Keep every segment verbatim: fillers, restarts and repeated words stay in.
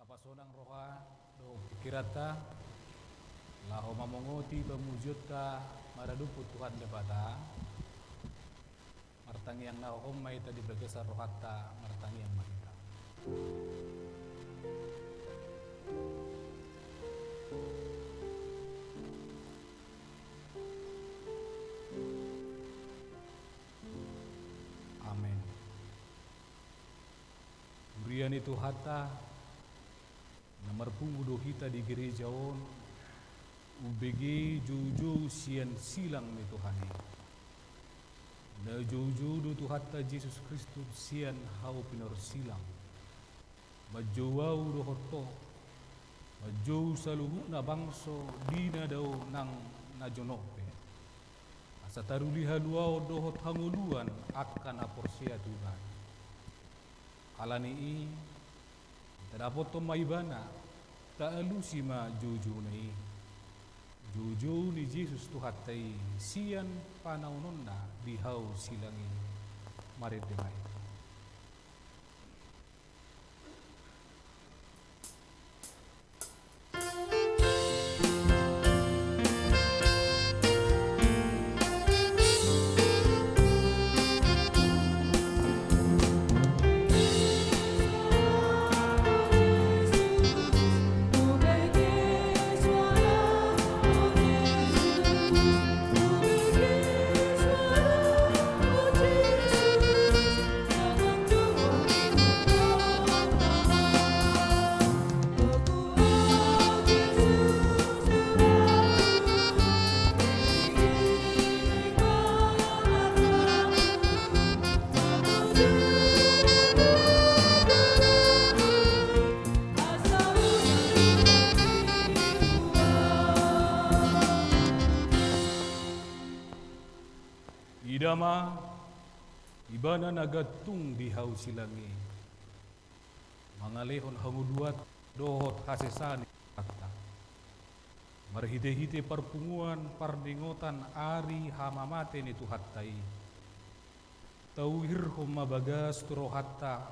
Pasonang roha dohot pingkiranta laho mamongoti pamujionta maradophon Tuhan Debata. Martangiang na hohom ma hita di bagasan rohanta, martangiang ma hita. Amen. Huria ni Tuhanta, na marpungu do hita di gereja on, umbege joujou sian silang ni Tuhan i. Na joujou do Tuhanta Jesus Kristus sian hau pinorsilang. Manjou ahu dohot ho, manjou saluhutna bangso di na dao nang na jonok pe. Asa taruli haluaon dohot hangoluan angka na porsea tu Ibana. Ala ni i, tadapothon ma Ibana, taalusi ma joujouna i. Joujou ni Jesus Tuhanta i sian panaononna di hau silang i. Marende ma hita. Ida ma, Ibana na gantung di hau silang i, mangalehon hangoluan dohot hasesaan ni Tuhanta. Marhitehite parpunguan parningotan ari hamamate ni Tuhanta i, tauhirhon ma bagas tu rohanta,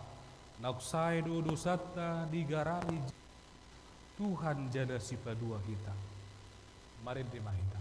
naung sae do dosanta digarari Tuhan jala Sipalua hita. Marende ma hita.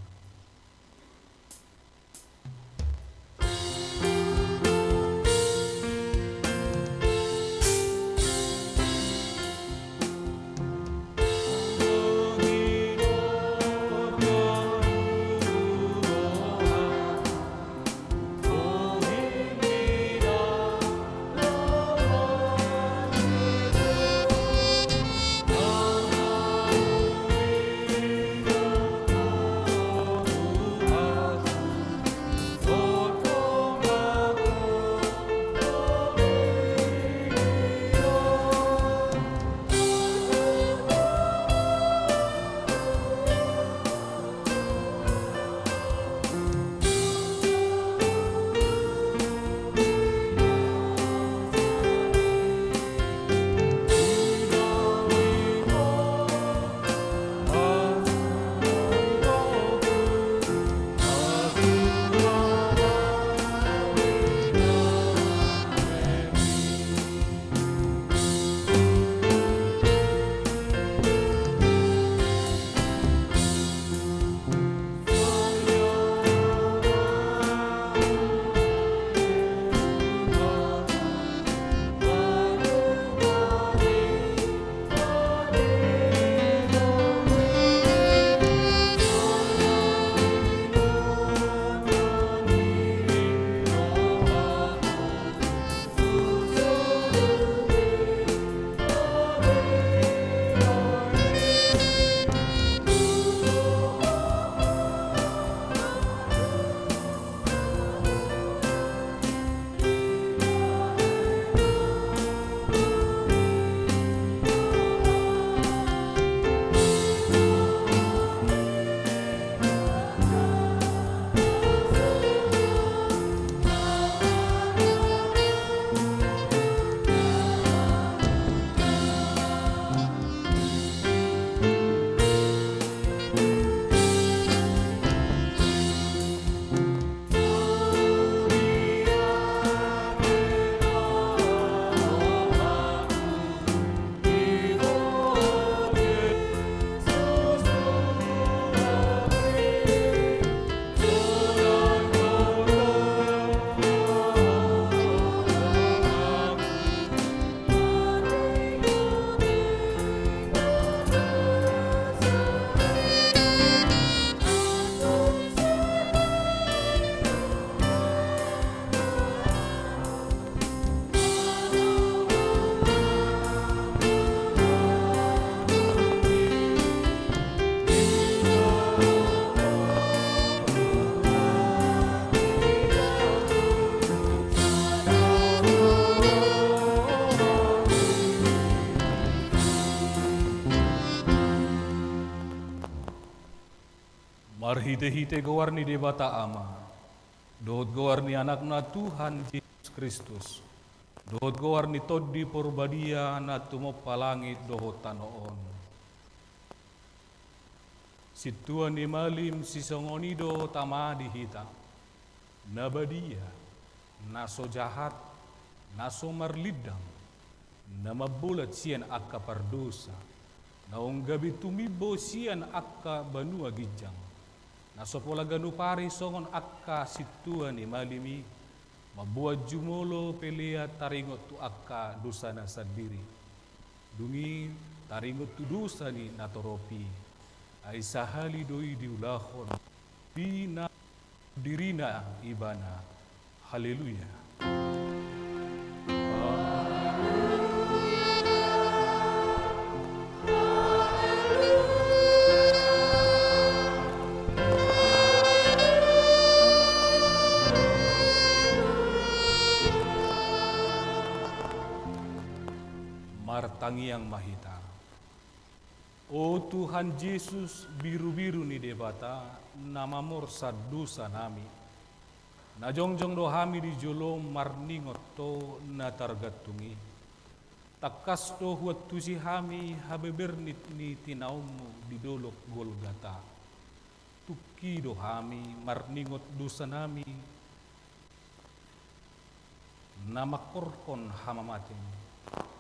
Marhite-hite goar ni Debata Ama, dohot goar ni Anakna Tuhan Jesus Kristus, dohot goar ni Tondi Porbadia na tumompa langit dohot tano on. Sintua ni malim sisongon i do Tama di hita, na badia, na so jahat, na so marlindang, na mambolat sian angka pardosa, naung gabe tumimbo sian angka banua ginjang, na so pola ganup ari songon angka sintua ni malim i, mamboan jumolo pelean taringot tu angka dosana sandiri. Dung i taringot tu dosa ni natorop i, ai sahali do i diulahon, pina dirina ibana. Haleluya. Martangiang ma hita. O Tuhan Jesus, birubiru ni Debata, na mamorsan dosanami, na jongjong do hami di jolom marningot Ho na targantung i. Tangkas do huantusi hami habebernit ni tinaonmu di dolok Golgata. Tungki do hami marningot dosanami na mangkorhon hamamate.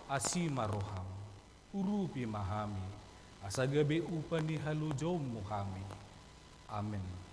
Asi ma roham. Urupi ma hami, asa gabe upa ni halojaonmu hami. Amen.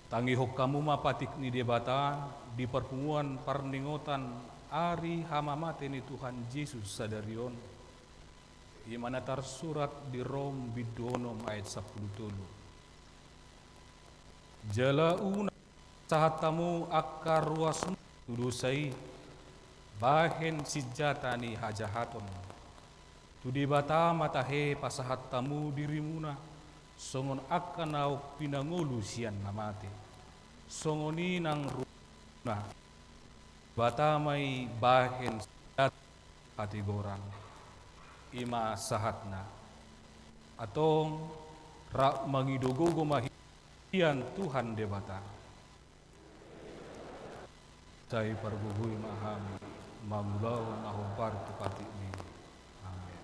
Tangihon hamu ma patik ni Debata di parpunguan parningotan ari hamamate ni Tuhan Jesus sadari on. I ma na tarsurat di Rom bindu onom ayat sampulu tolu. Jala unang sahat hamu angka ruasmu tu dosa i, bahen sinjata ni hajahaton. Tu Debata ma tahe pasahat hamu dirimuna, songon angka naung pinangolu sian na mate. Songon i nang ruasmuna, Debata ma i bahen sinjata hatigoran. I ma sahatna. Antong, rap mangido gogo ma hita sian Tuhan Debata. Sai pargogoi ma hami mangulahon na hombar tu patikmi. Amen.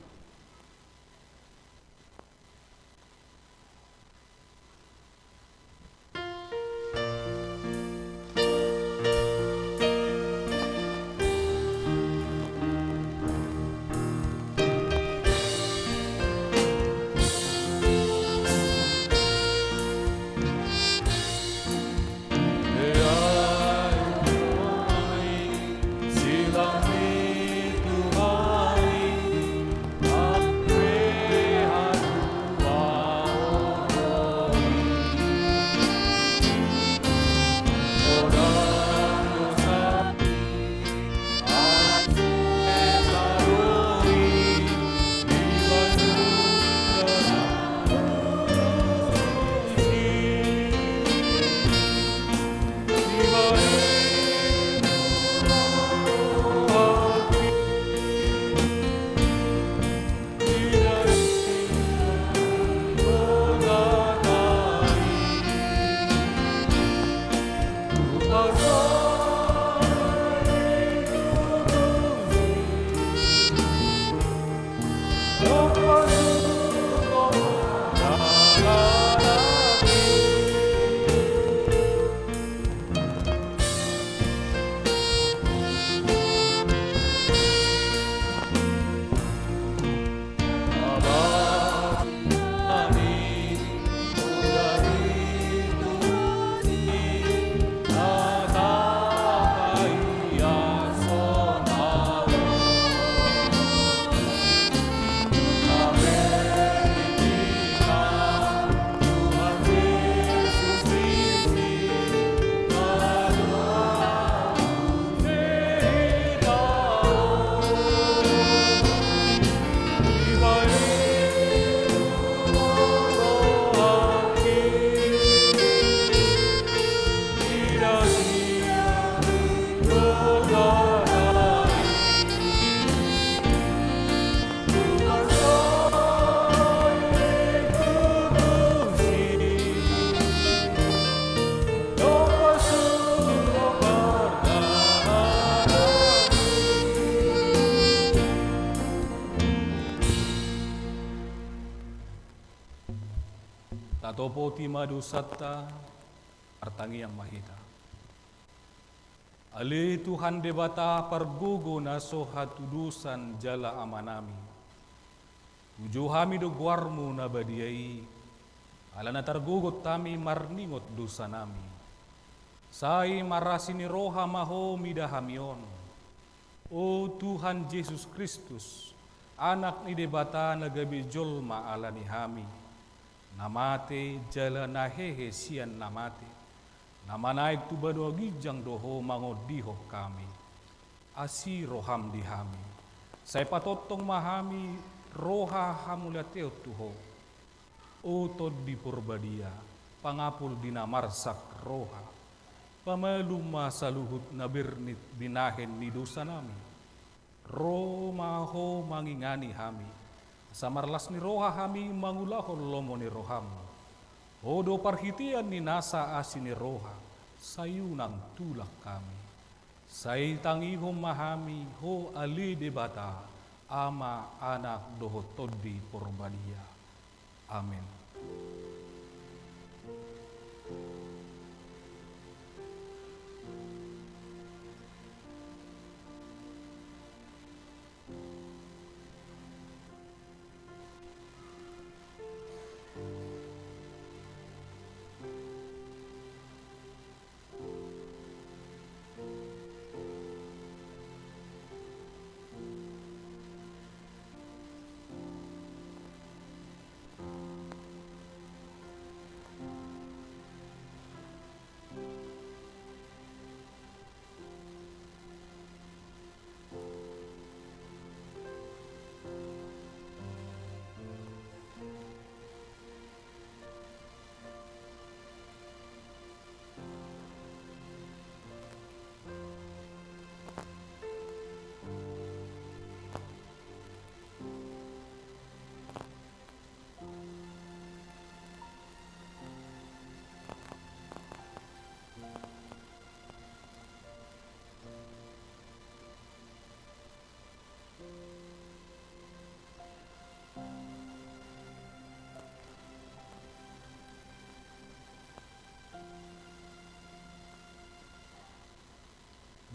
Tatopoti ma dosanta. Martangiang ma hita. Ale Tuhan Debata, pargogo na so hatudosan jala Amanami, pujo hami do goarmu na badia i, ala na targogot hami marningot dosanami. Sai marasi ni roha ma Ho mida hami on, o Tuhan Jesus Kristus, Anak ni Debata na gabe jolma ala ni hami, na mate jala na hehe sian na mate, na manaek tu banua ginjang do Ho mangondihon hami. Asi roham di hami. Sai patongtong ma hami roha hamauliateon tu Ho. O Tondi Porbadia, pangapul di na marsak roha, pamalum ma saluhut na bernit binahen ni dosanami. Ro ma Ho mangingani hami, asa marlas ni roha hami mangulahon lomo ni roham. Ho do parhitean ni nasa asi ni roha, sai unang tulak hami. Sai tangihon ma hami Ho ale Debata, Ama, Anak dohot Tondi Porbadia. Amen.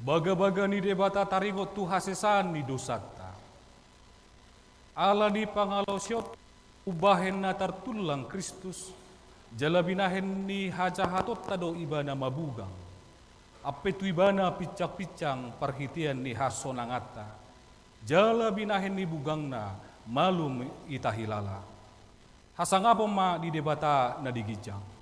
Bagabaga ni Debata taringot tu hasesaan ni dosanta. Ala ni pangalaosion umbahen na tartullang Kristus, jala binahen ni hajahatonta do Ibana mabugang. Ampe tu Ibana pinsangpinsang parhitean ni hasonanganta, jala binahen ni bugangna malum itahilala. Hasangapon ma di Debata na di ginjang.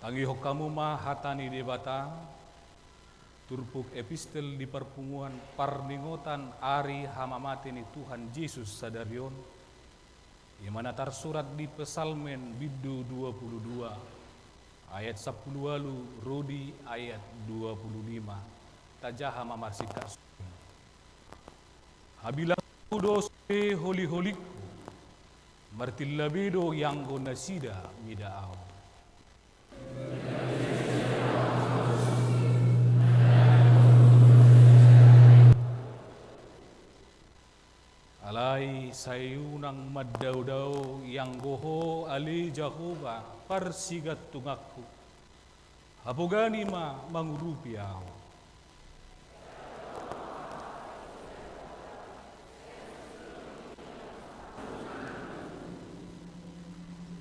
Tangihon hamu ma hata ni Debata. Turpuk epistel di parpunguan parningotan ari hamamate ni Tuhan Jesus sadari on, i ma na tarsurat di Psalmen bindu dua pulu dua, ayat sampulu ualu ro di ayat dua pulu lima. Tajaha ma marsingkat. Habilangku do sude holiholingku, martilla be do ianggo nasida mida ahu. Alai sai unang mandaodao ianggo Ho ale Jahowa parsigantunganku. Hapogani ma mangurupi ahu.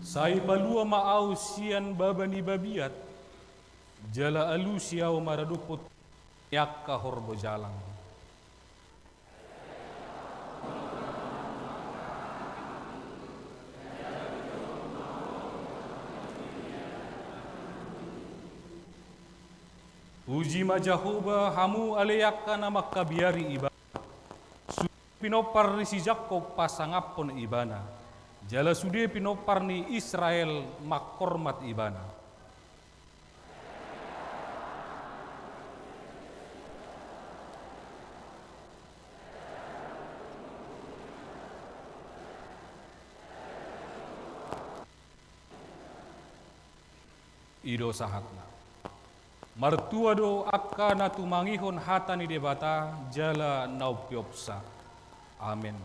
Sai palua ma ahu sian baba ni babiat, jala alusi ahu maradophon ni angka horbo jalang. Puji ma Jahowa, hamu ale angka na mangkabiari Ibana. Sude pinompar ni si Jakkob pasangaphon Ibana, jala sude pinompar ni Israel manghormat Ibana. I do sahatna. Martua do angka na tumangihon hata ni Debata jala na umpeopsa. Amen.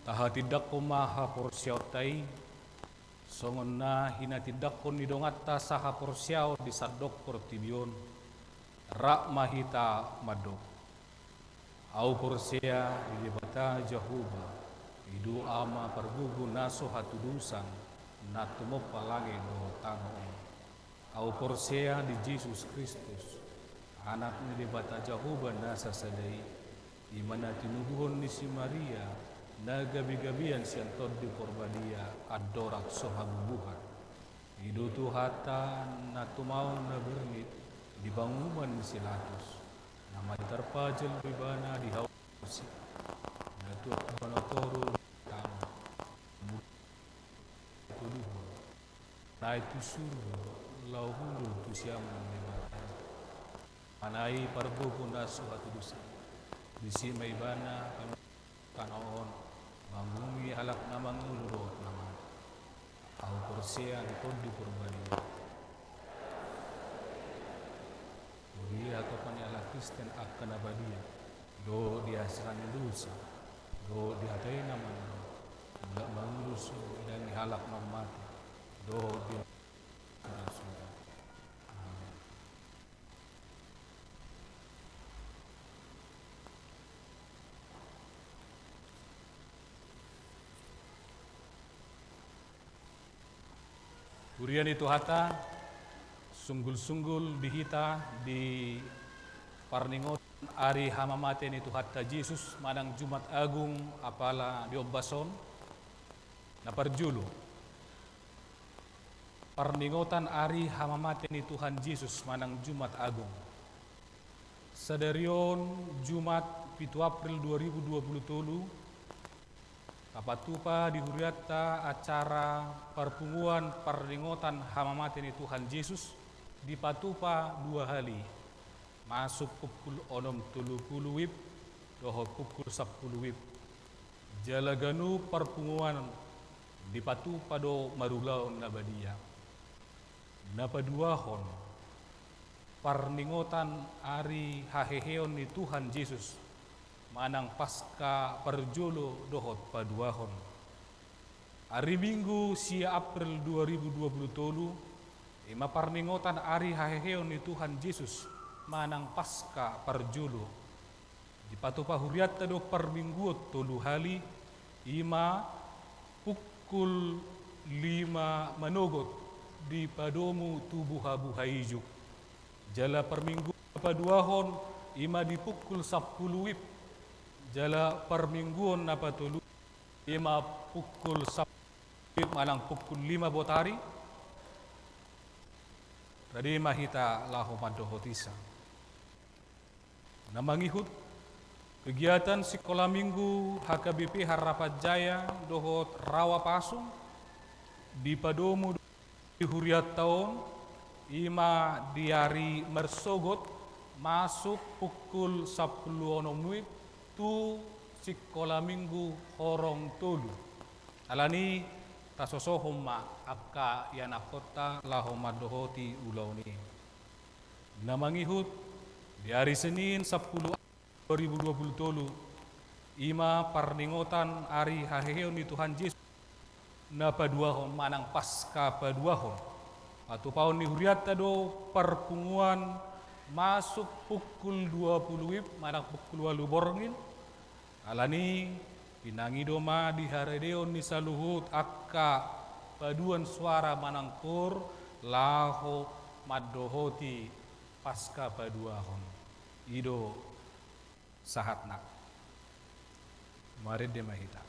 Tahatindanghon ma haporseaonta i, songon na hinatindanghon ni donganta sahaporseaon di sandok portibi on. Rap ma hita mandok. Ahu porsea di Debata Jahowa, i do Ama pargogo na so hatudosan, na tumompa langit dohot tano on. Ahu porsea di Jesus Kristus, Anak ni Debata Jahowa na sasada i, i ma na tinubuhon ni si Maria, na gabegabean sian Tondi Porbadia andorang so habubuhan. I do Tuhanta na tumaon na bernit di panguhuman ni si Pilatus, na mate tarpajal do Ibana di hau ni kursi, na tuat tu hanotoru ni tano, naeng tu surgo laho hundul tu sian Debata. Manang i pargogo na so hatudosan. Disi ma ibana kami tano on, mangulumi halak na mangolu dohot na mate. Ahu porsea di Tondi Porbadia. Huria hatopan ni halak Kristen angka na badia, dohot di hasesaan ni dosa, dohot di hata i na mandok, mulak mangolu so idaon ni halak na mate, dohot di Huria ni Tuhanta, sunggul-sunggul di hita di parningotan ari hamamate ni Tuhanta Jesus manang Jumat Agung apala di ombas on. Na parjolo, parningotan ari hamamate ni Tuhan Jesus manang Jumat Agung. Sadari on Jumat pitu April dua ribu dua puluh tolu, tapatupa di hurianta acara parpunguan parningotan hamamate ni Tuhan Jesus dipatupa dua hali. Masuk pukul onom tolu pulu wib dohot pukul sampulu wib. Jala ganup parpunguan dipatupa do marulaon na badia. Na paduahon, parningotan ari haheheon ni Tuhan Jesus manang Paska parjolo dohot paduahon. Ari Minggu sia April dua ribu dua puluh tolu, i ma parningotan ari haheheon ni Tuhan Jesus manang Paska parjolo. Dipatupa hurianta do parmingguon tolu hali, i ma pukul lima manogot di padomu tu buhabuha ijuk. Jala parmingguon na paduahon, i ma di pukul sampulu wib. Jala parmingguon na patolu, i ma pukul sampulu manang pukul lima botari. Rade ma hita laho mandohoti sa. Na mangihut, kegiatan Sikola Minggu H K B P Harapan Jaya dohot Rawa Pasung dipadomu di hurianta on, i ma di ari marsogot masuk pukul sampulu onom wib tu Sikola Minggu Horong Tolu. Alani i tasosohon ma angka ianakhonta laho mandohoti ulaon i. Na mangihut, di ari Senin sampulu dua ribu dua puluh tolu, i ma parningotan ari haheheon ni Tuhan Jesus na paduahon manang Paska paduahon. Patupaon ni hurianta do parpunguan masuk pukul dua pulu wib manang pukul ualu borngin. Alani i, pinangido ma di haradeon ni saluhut angka paduan suara manang kor laho mandohoti Paska paduahon. I do sahatna. Marende ma hita.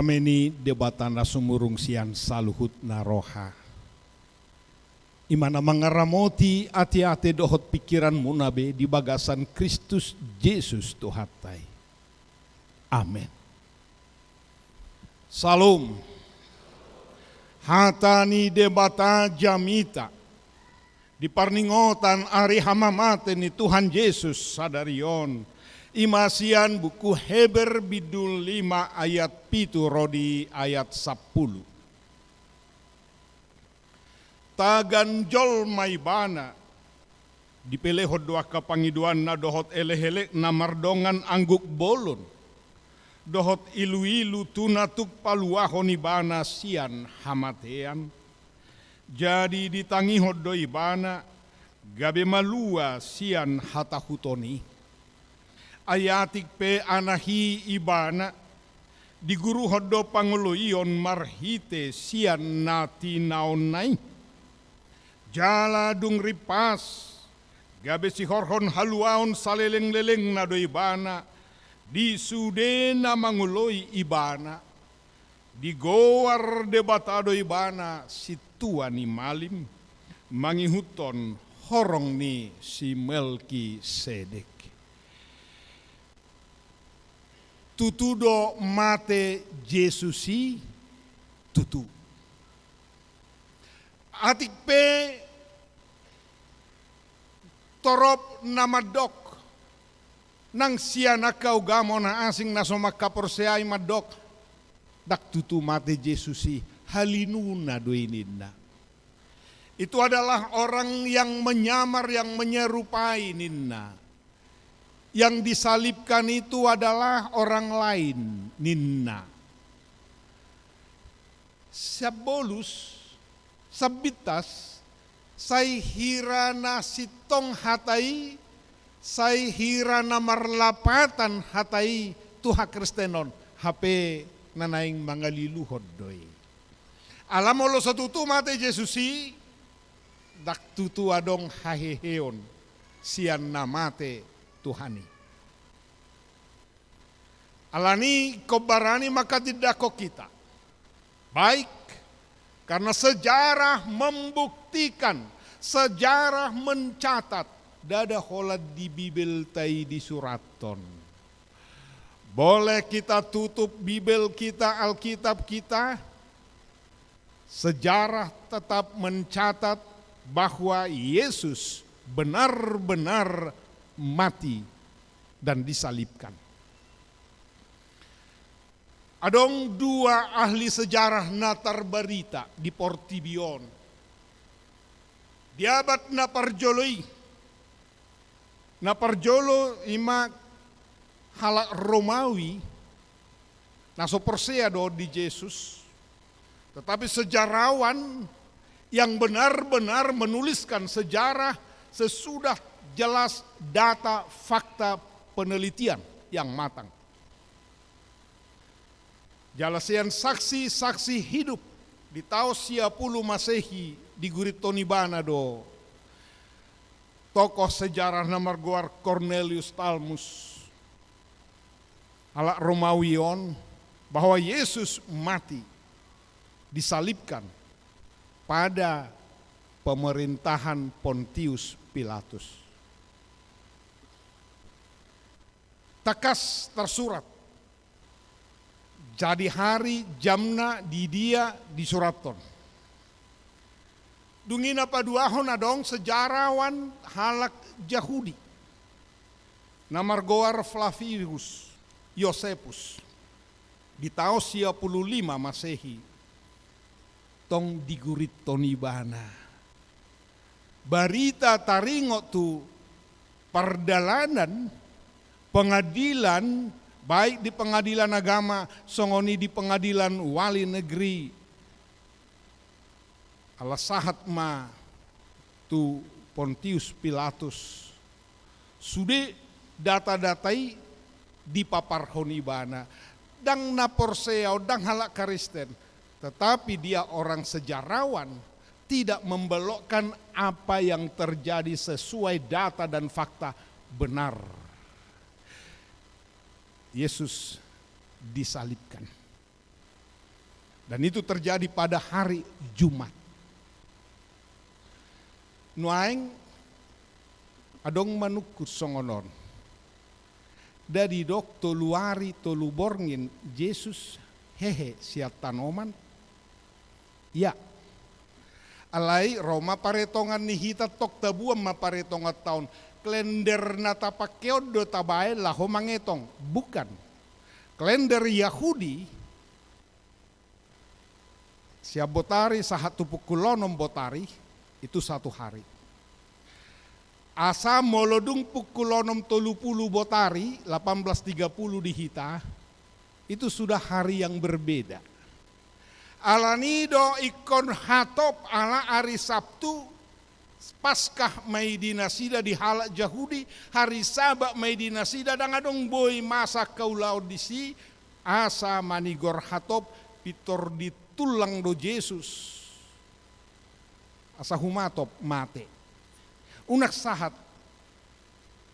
Dame ni Debata na sumurung sian saluhutna roha, i ma na mangaramoti ateate dohot pingkiranmuna be di bagasan Kristus Jesus Tuhanta i. Amen. Syalom. Hata ni Debata jamita di parningotan ari hamamate ni Tuhan Jesus sadari on, i ma sian buku Heber bindu lima ayat pitu ro di ayat sampulu. Tagan jolma ibana, dipelehon do angka pangidoanna dohot elekelekna mardongan angguk bolon, dohot iluilu tu na tuk paluahon ibana sian hamatean. Jadi ditangihon do ibana, gabe malua sian hatahuton i. Ai atik pe anahi ibana, diguruhon do pangoloion marhite sian na tinaonna i. Jala dung rimpas, gabe sihorhon haluaon salelenglelengna do ibana, di sude na mangoloi ibana. Digoar Debata do ibana sintua ni malim, mangihuthon horong ni si Melkisedek. Tutu do mate Jesus i, tutu. Atik pe torop na mandok, nang sian angka ugamo na asing na so mangkaporseai mandok, ndang tutu mate Jesus i, halinuna do i ninna. Itu adalah orang yang menyamar, yang menyerupai ninna. Yang disalibkan itu adalah orang lain ninna. Sian bolus, sian bintas, sai hira na sintong hata i, sai hira na marlapatan hata i tu hakristenon, hape na naeng mangaliluhon do i. Ala molo so tutu mate Jesus i, ndang tutu adong haheheon sian na mate Tuhan i. Alani i ingkon barani ma hatindangkon hita. Baik, karena sejarah membuktikan, sejarah mencatat, ndada holan di Bibelta i disurathon. Boleh kita tutup Bibel kita, Alkitab kita, sejarah tetap mencatat bahwa Yesus benar-benar mati dan disalibkan. Adong dua ahli sejarah na tarbarita di portibi on. Di abad na parjolo i, na parjolo i ma halak Romawi, na so porsea do di Jesus. Tetapi sejarawan yang benar-benar menuliskan sejarah sesudah jelas data, fakta, penelitian yang matang. Jala sian saksi-saksi hidup di taon sia pulu Masehi digurithon ibana do tokoh sejarah na margoar Cornelius Talmus, halak Romawi on, bahwa Yesus mati, disalibkan pada pemerintahan Pontius Pilatus. Tangkas tarsurat, jadi hari, jamna, di dia disurathon. Dung i na paduahon adong sejarawan halak Jahudi na margoar Flavius Josephus, di taon sia pulu lima Masehi, tong digurithon ibana. Barita taringot tu pardalanan pengadilan, baik di pengadilan agama, songon i di pengadilan wali negeri. Ala sahat ma tu Pontius Pilatus, sude data-data i dipaparhon ibana. Ndang na porsea on, ndang halak Kristen, tetapi dia orang sejarawan, tidak membelokkan apa yang terjadi sesuai data dan fakta benar. Yesus disalibkan. Dan itu terjadi pada hari Jumat. Nuaeng adong manungkun songon on. Nda didok tolu ari tolu borngin Jesus hehe sian tanoman? Ia. Alai ro ma paretongan ni hita, tong tabuan ma paretongan taon. Kalender na tapangke on do tabaen laho mangetong? Bukan. Kalender Yahudi, sian botari sahat tu pukul onom botari, itu satu hari. Asa molo dung pukul onom tolu pulu botari, delapan belas tiga puluh di hita, itu sudah hari yang berbeda. Alani do ingkon hatop ala ari Sabtu, Paskah ma i di nasida di halak Jahudi, hari Sabat ma i di nasida, ndang adong boi masa angka ulaon disi, asa manigor hatop, pintor ditullang do Jesus. Asa humatop mate. Unang sahat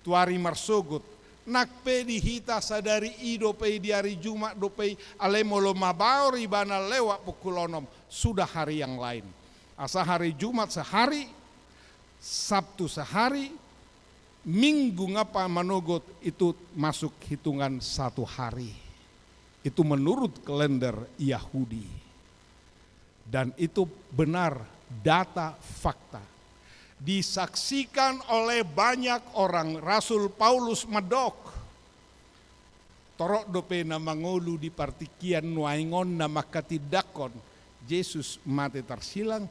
tu ari marsogot, nang pe di hita sadari i dope i, di ari Jumat dope i, alai molo mabaor ibana lewat pukul onom, sudah hari yang lain. Asa hari Jumat sehari, Sabtu sehari, Minggu nga pe manogot, itu masuk hitungan satu hari. Itu menurut kalender Yahudi. Dan itu benar, data, fakta. Disaksikan oleh banyak orang. Rasul Paulus mandok, torop dope na mangolu di partingkian nuaeng on na manghatindanghon Jesus mate tarsilang,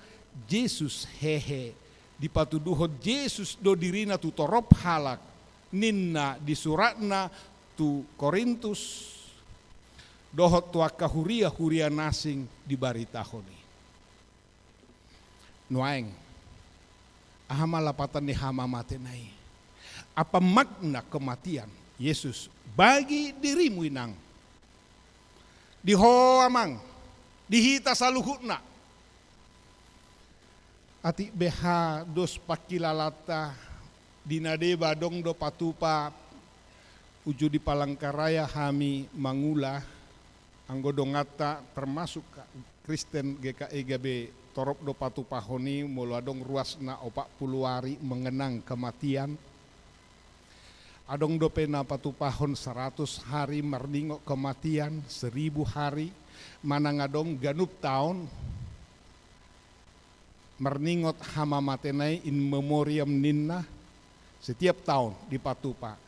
Jesus hehe. Dipatuduhon Jesus do dirina tu torop halak, ninna di suratna tu Korintus, dohot tu angka huria-huria na asing dibaritahon i. Nuaeng, aha ma lapatan ni hamamatena i? Apa makna kematian Yesus bagi dirimu, inang? Di ho, amang, di hita saluhutna. Atik beha dos pangkilalanta, di na deba adong do patupa uju di Palangkaraya hami mangula, anggo donganta termasuk Kristen G K I gabe torop do patupahon i, molo adong ruasna opat pulu ari mengenang kematian. Adong dope na patupahon seratus hari marningot kematian, seribu hari, manang adong ganup taon marningot hamamatena i, in memoriam ninna, setiap taon dipatupa.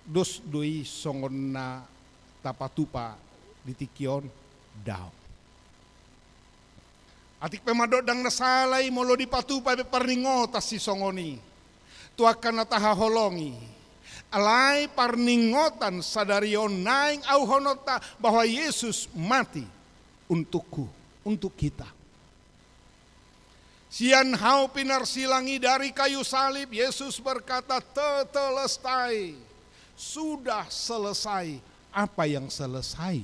Dos do i songon na tapatupa di tingki on? Daong. Atik pe mandok ndang na sala i molo dipatupa pe parningotan sisongon i tu angka na tahaholongi. Alai parningotan sadari on naeng auhononta bahwa Yesus mati untukku, untuk kita. Sian hau pinarsilang i dari kayu salib, Yesus berkata, "Tetelestai." Sudah selesai. Apa yang selesai?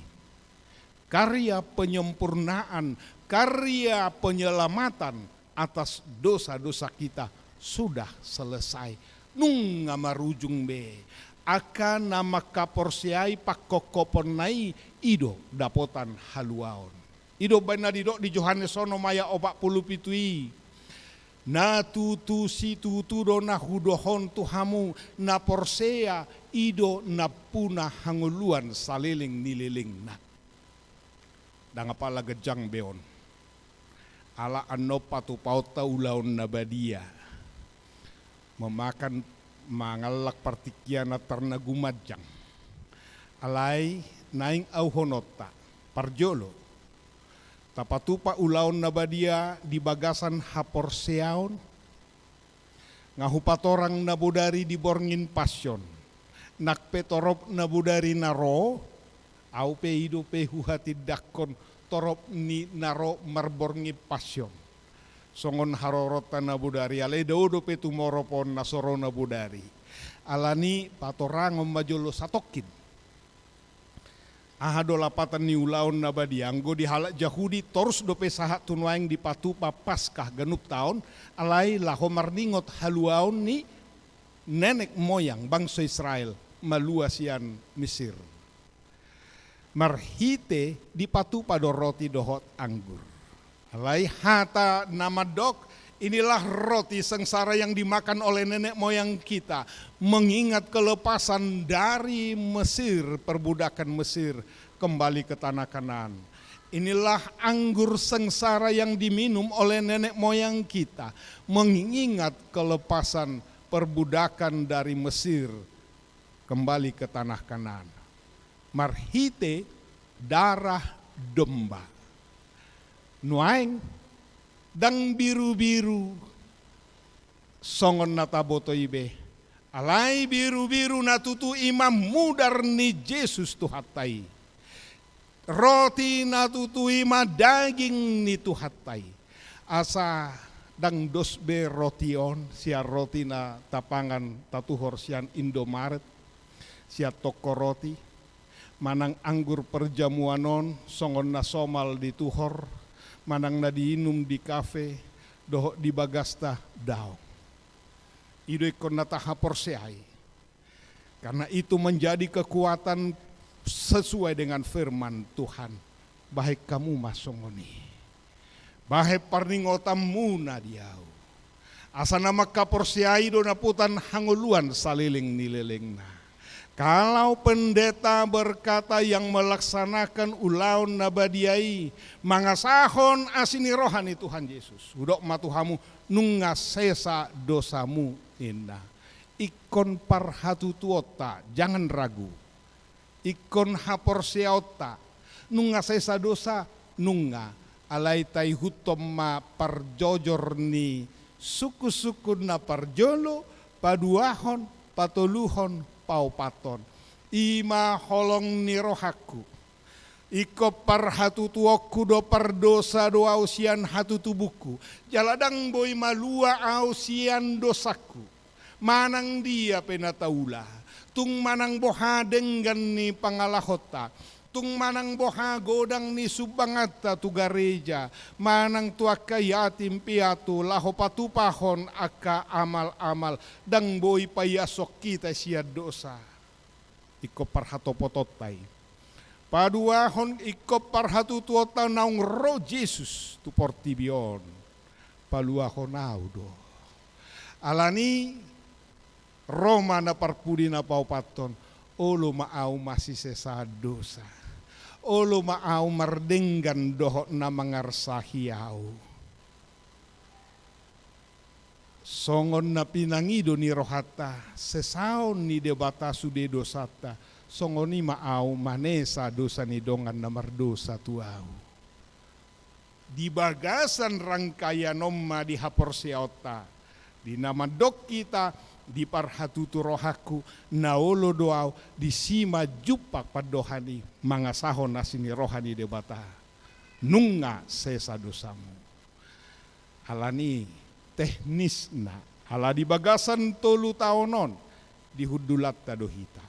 Karya penyempurnaan, karya penyelamatan atas dosa-dosa kita sudah selesai. Nunga marujung be. Angka na mangkaporseai pangkophoponna i, i do dapotan haluaon. I do umbaen na didok di Johannes onom ayat opat pulu pitu i, "Na tutu situtu do na hudohon tu hamu, na porsea i do nampuna hangoluan saleleng ni lelengna." Ndang apala ganjang be on. Ala annon patupaonta ulaon na badia, memakan, mangallak partingkian antar na gumanjang. Alai naeng auhononta, parjolo, tapatupa ulaon na badia di bagasan haporseaon. Nga hupatorang na bodari di borngin Passion. Nang pe torop na bodari na ro, au pe i dope huhatindangkon torop ni na ro marborngin Passion. Songon haroronta na bodari, alai dao dope tumorop on na so ro na bodari. Alani patorangon ma jolo satongkin. Aha do lapatan ni ulaon na badia? Anggo di halak Jahudi, torus dope sahat tu nuaeng dipatupa Paskah ganup taon, alai laho marningot haluaon ni nenek moyang bangso Israel malua sian Misir. Marhite dipatupa do roti dohot anggur. Alai hata na mandok, inilah roti sengsara yang dimakan oleh nenek moyang kita, mengingat kelepasan dari Mesir, perbudakan Mesir, kembali ke tanah Kanaan. Inilah anggur sengsara yang diminum oleh nenek moyang kita, mengingat kelepasan perbudakan dari Mesir, kembali ke tanah Kanaan. Marhite darah domba. Nuaeng, ndang birubiru songon na taboto i be. Alai birubiru na tutu i ma mudar ni Jesus Tuhanta i. Roti na tutu i ma daging ni Tuhanta i. Asa ndang dos be roti on sian roti na tapangan tatuhor sian Indomaret, sian toko roti, manang anggur perjamuan on songon na somal dituhor, manang na diinum di kafe dohot di bagasta, daong. I do ingkon na tahaporseai. Karena itu menjadi kekuatan sesuai dengan firman Tuhan. Bahen hamu ma songon i. Bahen parningotanmuna di ahu. Asa na mangkaporseai do dapotan hangoluan saleleng ni lelengna. Kalau pendeta berkata yang melaksanakan ulaon na badia i, mangasahon asi ni roha ni Tuhan Jesus, hudok ma tu hamu, nunga sesa dosamu, ninna. Ingkon parhatutuonta, jangan ragu. Ingkon haporseaonta, nunga sesa dosa, nunga. Alai taihuthon ma parjojor ni sungkunsungkun na parjolo, paduahon, patoluhon, paopathon. I ma holong ni rohangku. Ingkon parhatutuonku do, pardosa do ahu sian hatutubungku. Jala ndang boi malua ahu sian dosangku. Manang dia pe na taula. Tung manang boha denggan ni pangalahonta. Tung manang boha godang ni sumbanganta tu gareja. Manang tu angka yatim piatu laho patupahon angka amal-amal. Ndang boi paiashon hita sian dosa. Ingkon parhatopotonta i. Paduahon, ingkon parhatutuonta naung ro Jesus tu portibi on. Paluahon ahu do. Alani ro ma na parpudi na paopathon, olo ma ahu masisesaan dosa. Olo ma ahu mardenggan dohot na mangarsahi ahu. Songon na pinangido ni rohanta, sesaon ni Debata sude dosanta, songon i ma ahu manesa dosa ni dongan na mardosa tu ahu. Di bagasan rangkaian on ma di haporseaonta, di na mandok hita, di parhatutu rohangku, na olo do ahu, disi ma jumpang pandohan i, mangasahon asi ni roha ni Debata. Nunga sesa dosamu. Alani teknisna, ala di bagasan tolu taon on, di hundulanta do hita.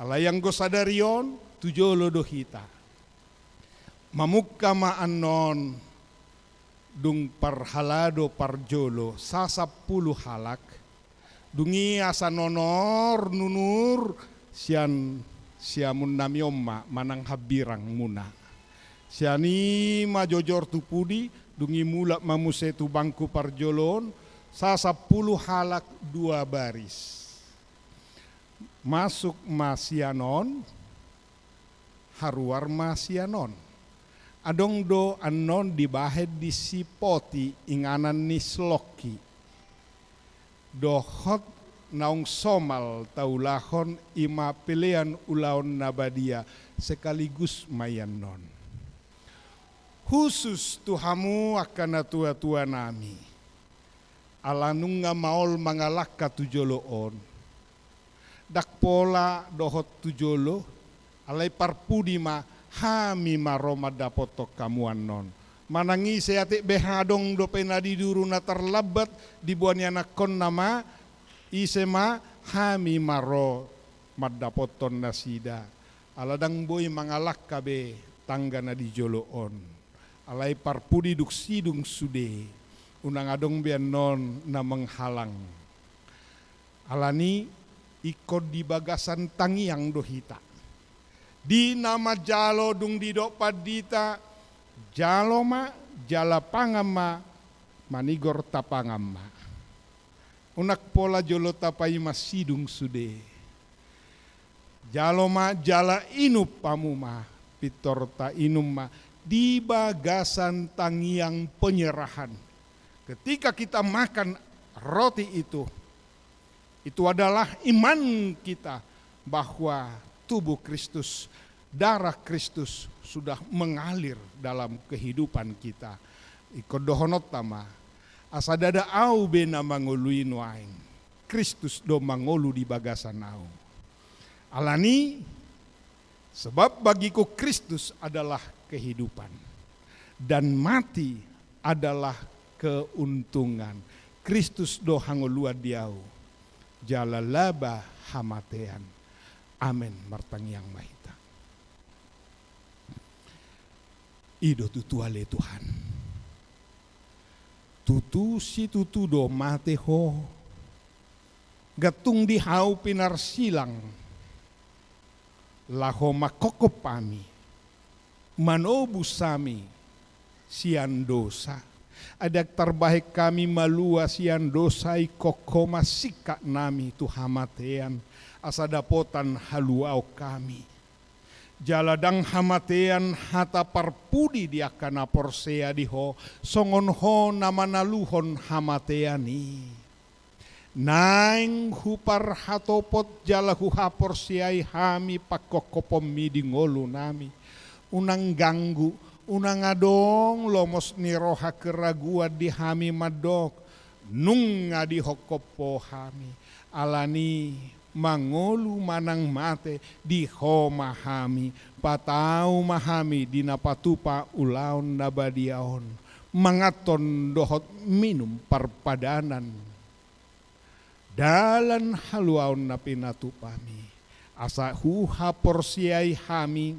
Alai anggo sadari on, tu jolo do hita. Mamungka ma annon, dung parhalado parjolo, sasampulu halak, Dung i asa nonor nunur sian siamun nami on ma manang hambirangmuna. Sian i ma jojor tu pudi, dung i mulak ma muse tu bangku parjolo on, sasampulu halak dua baris. Masuk ma sian on, haruar ma sian on. Adong do annon dibahen disi poti inganan ni slongki. Dohot naung somal taulahon i ma pelean ulaon na badia sekaligus ma i annon. Husus tu hamu angka natuatua nami. Ala nunga maol mangalangka tu jolo on. Ndang pola dohot tu jolo, alai parpudi ma hami ma ro mandapothon hamu annon. Manang ise atik beha adong dope na diduru na tarlambat, diboan ni anakkonna ma, ise ma hami ma ro mandapothon nasida. Ala ndang boi mangalangka be tangga na di jolo on. Alai parpudi dung sidung sude, unang adong be annon na menghalang. Alani ingkon di bagasan tangiang do hita. Di na manjalo dung didok pandita, jalo ma, jala pangan ma, manigor tapangan ma. Unang pola jolo tapaima sidung sude. Jalo ma, jala inum hamu ma, pintor tainum ma di bagasan tangiang penyerahan. Ketika kita makan roti itu, itu adalah iman kita bahwa tubuh Kristus, darah Kristus sudah mengalir dalam kehidupan kita. Ingkon dohononta ma, asa ndada ahu be na mangolu i nuaeng, Kristus do mangolu di bagasan ahu. Alani, sebab bagiku Kristus adalah kehidupan, dan mati adalah keuntungan. Kristus do hangoluan di ahu, jala laba hamatean. Amen. Martangiang ma hita. I do tutu ale Tuhan. Tutu situtu do mate Ho. Gantung di hau pinarsilang, laho manghophop hami, manobus hami sian dosa. Ai ndang tarbahen hami malua sian dosa, ingkon Ho ma singkat nami tu hamatean, asa dapotan haluaon hami. Jala ndang hamatean hata parpudi di angka na porsea di Ho, songon Ho na manaluhon hamatean i. Naeng huparhatopot jala huhaporseai hami panghophopon-Mi di ngolu nami. Unang ganggu, unang adong lomos ni roha keraguan di hami mandok, nunga dihophop Ho hami. Alani, mangolu manang mate, di Ho ma hami, patau ma hami di na patupa ulaon na badia on, manganhon dohot minum parpadanan. Dalan haluaon na pinatupa-Mi, asa huhaporseai hami,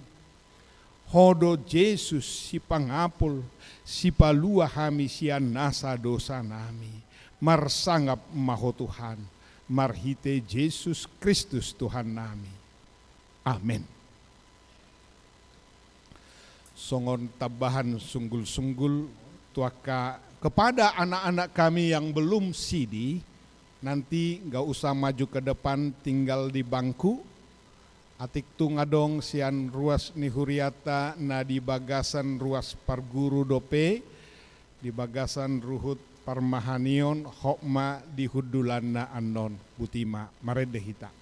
Ho do Jesus sipangapul, sipalua hami sian nasa dosa nami. Marsangap ma Ho Tuhan, marhite Jesus Kristus Tuhan nami. Amen. Songon tambahan sunggul-sunggul tu angka, kepada anak-anak kami yang belum sidi, nanti nggak usah maju ke depan, tinggal di bangku. Atik tung adong sian ruas ni huriata na di bagasan ruas parguru dope, di bagasan ruhut parmahanion, hot ma di hundulanna annon. Botima, marende hita.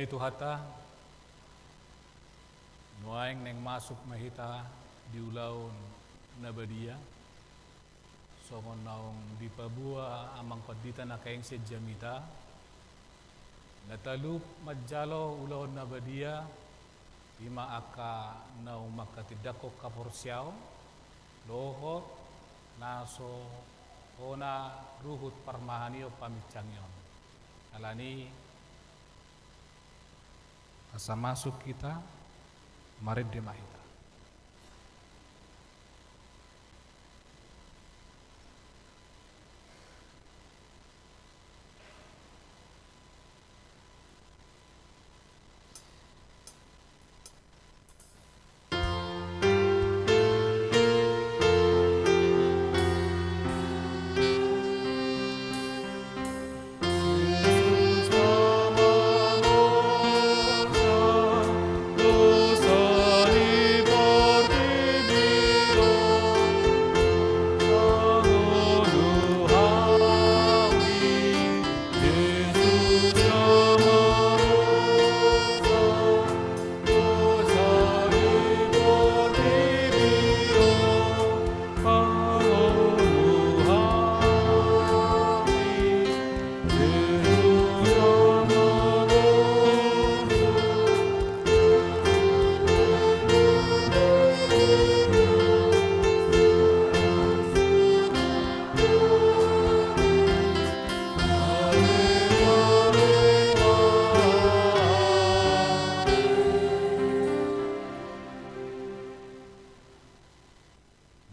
Tuhanta, nuaeng naeng masuk ma hita di ulaon na badia, songon naung dipaboa amang pandita na hinaholongan jamita, na talup manjalo ulaon na badia, i ma angka naung mangkatindangkon haporseaon, dohot na so hona ruhut parmahanion paminsangion. Alani asa masuk hita, marende ma hita.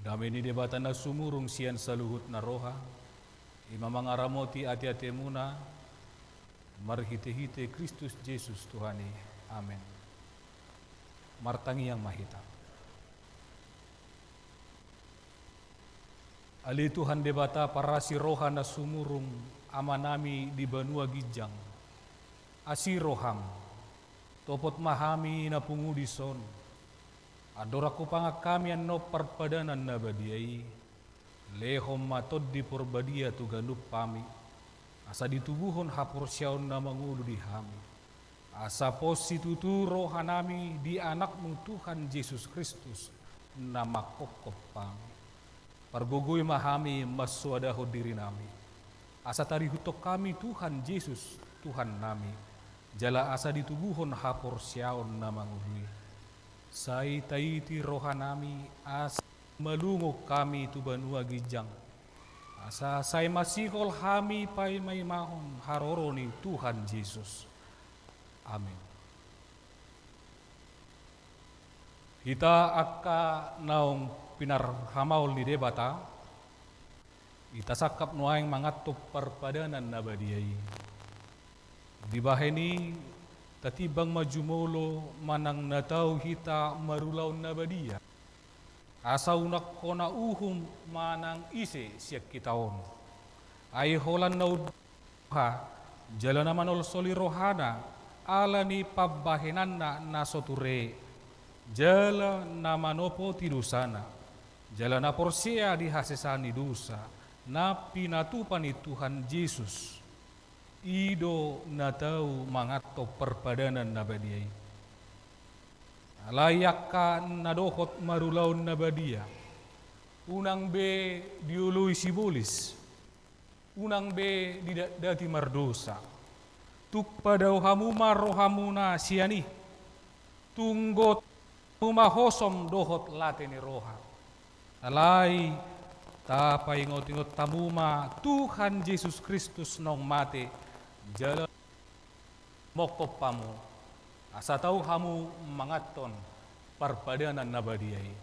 Dame ni Debata na sumurung sian saluhut na roha, i ma mangaramoti ateatemuna, marhitehite Kristus Jesus Tuhan i. Amen. Martangiang ma hita. Ale Tuhan Debata, parasi roha na sumurung Amanami di banua ginjang, asi roham, topot ma hami na pungu dison. Andorang hupangan hami annon parpadanan na badia i, lehon ma Tondi Porbadia tu ganup hami, asa ditubuhon haporseaon na mangolu di hami. Asa pos situtu rohanami di Anakmu Tuhan Jesus Kristus, na manghophop hami. Pargogoi ma hami mansoadahon dirinami, asa tarihuthon hami Tuhan Jesus, Tuhannami, jala asa ditubuhon haporseaon na mangolu i. Sai taiti rohanami, asa malungun hami tu banua ginjang, asa sai masihol hami paimaimahon haroro ni Tuhan Jesus. Amen. Hita angka naung pinarhamaol ni Debata, hita sangkap nuaeng manganhon parpadanan na badia i. Dibahen i, tatimbang ma jumolo manang na tau hita marulaon na badia, asa unang hona uhum manang ise sian hita on. Ai holan na unduk roha, jala na manolsoli rohana, ala ni pambahenanna na so ture, jala na manopoti dosana, jala na porsea di hasesaan ni dosa, na pinatupa ni Tuhan Jesus. I do na tau manganhon parpadanan na badia i. Alai angka na dohot marulaon na badia, unang be dioloi sibolis, unang be didatdati mardosa. Tung padao hamu ma rohamuna sian i. Tung gotohon hamu ma hosom dohot late ni roha. Alai tapaingotingot hamu ma Tuhan Jesus Kristus naung mate, jala manghophop hamu, asa tau hamu manganhon parpadanan na badia i.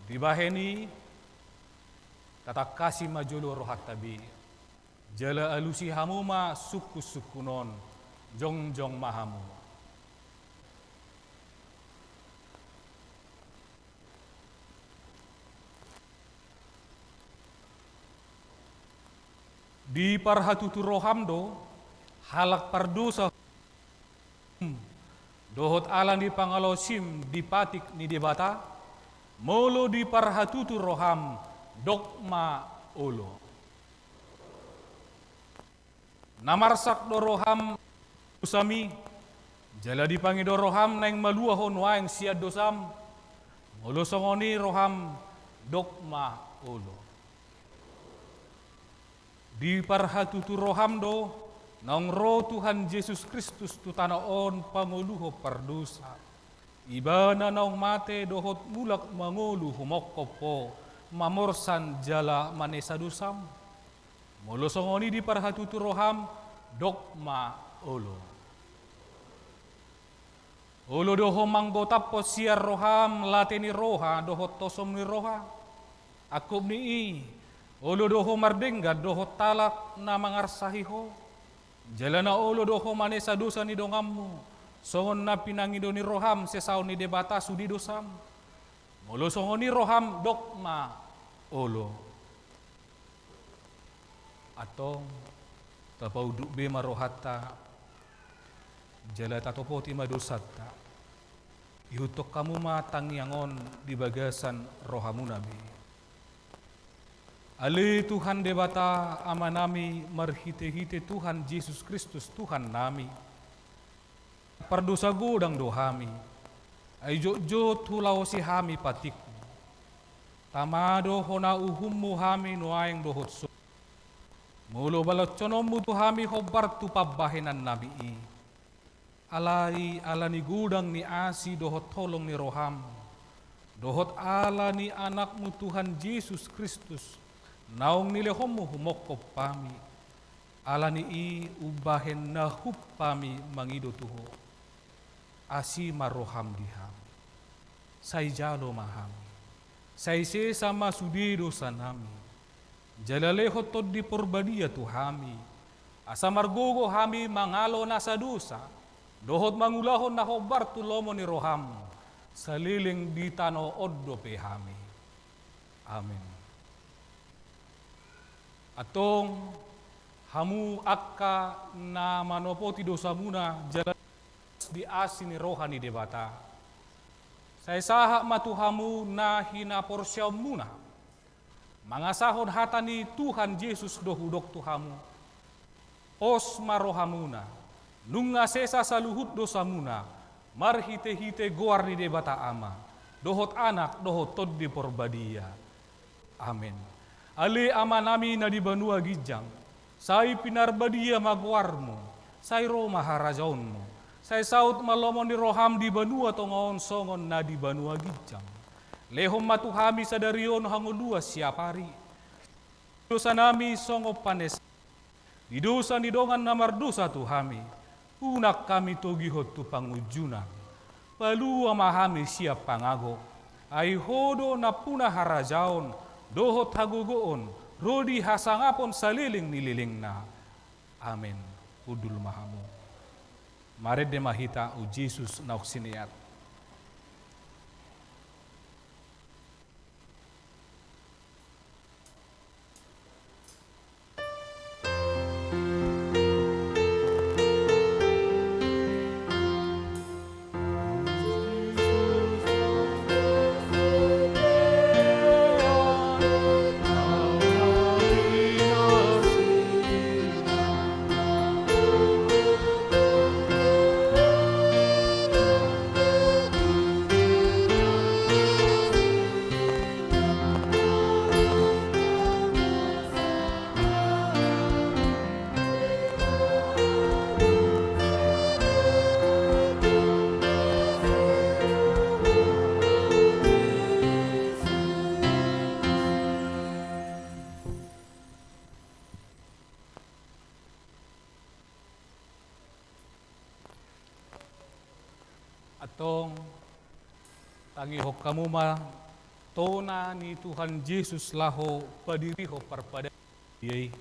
Dibahen i, tatangkasi ma jolo rohanta be, jala alusi hamu ma sungkunsungkun on. Jongjong ma hamu. Diparhatutu roham do, halak pardosa, dohot ala ni pangalaosim di patik ni Debata? Molo diparhatutu roham, dok ma olo. Na marsak do roham dosami, Jala dipangido roham naeng malua ho nuaeng sian dosam. Molo songon i roham, dok ma olo. Diparhatutu roham do naung ro Tuhan Jesus Kristus tu tano on pangoluhon pardosa. Ibana naung mate dohot mulak mangolu humongkop ho, mamorsan jala manesa dosam. Molo songon i diparhatutu roham, dok ma olo. Olo do ho manggotaphon sian roham late ni roha dohot tosom ni roha. Angkup ni i, olo do ho mardenggan dohot halak na mangarsahi ho. Jala na olo do ho manesa dosa ni donganmu, songon na pinangido ni roham sesaon ni Debata sude dosam. Molo songon i roham, dok ma olo. Antong, tapaunduk be ma rohanta, jala tatopoti ma dosanta. Ihuthon hamu ma tangiang on di bagasan rohamuna be. Ale Tuhan Debata, Amanami, marhitehite Tuhan Jesus Kristus, Tuhannami. Pardosa godang do hami, ai jotjot hulaosi hami patikmu. Tama do hona uhummu hami nuaeng dohot so. Molo balashononmu tu hami hombar tu pambahenannami i. Alai ala ni godang ni asi dohot holong ni roham, dohot ala ni Anakmu Tuhan Jesus Kristus, naung nilehonmu humongkop hami. Ala ni i umbahen na hump hami mangido tu ho. Asi ma roham di hami. Sai jalo ma hami. Sai sesa ma sude dosanami. Jala lehon Tondi Porbadia tu hami. Asa margogo hami mangalo nasa dosa. Dohot mangulahon na hombar tu lomo ni roham. Saleleng di tano on dope hami. Amen. Antong, hamu angka na manopoti dosamuna jala di asi ni roha ni Debata. Sai sahat ma tu hamu na hinaporseaonmuna. Mangasahon hata ni Tuhan Jesus do hudok tu hamu. Pos ma rohamuna, nunga sesa saluhut dosamuna, marhitehite goar ni Debata Ama, dohot Anak, dohot Tondi Porbadia. Amen. Ale Amanami na di banua ginjang, sai pinarbadia ma goarmu, sai ro ma harajaonmu, sai saut ma lomo ni roham di banua tonga on songon na di banua ginjang. Lehon ma tu hami sadari on hangoluan siapari. Dosanami songon panes di dosa ni dongan na mardosa tu hami, unang hami togihon tu pangunjunan. Palua ma hami sian pangago, ai ho do nampuna harajaon, dohot hagogoon, ro di hasangapon saleleng ni lelengna. Amen. Hundul ma hamu. Marende ma hita tu Jesus naung sineat. Antong, tangihon hamu ma tona ni Tuhan Jesus laho padirihon parpadanan i.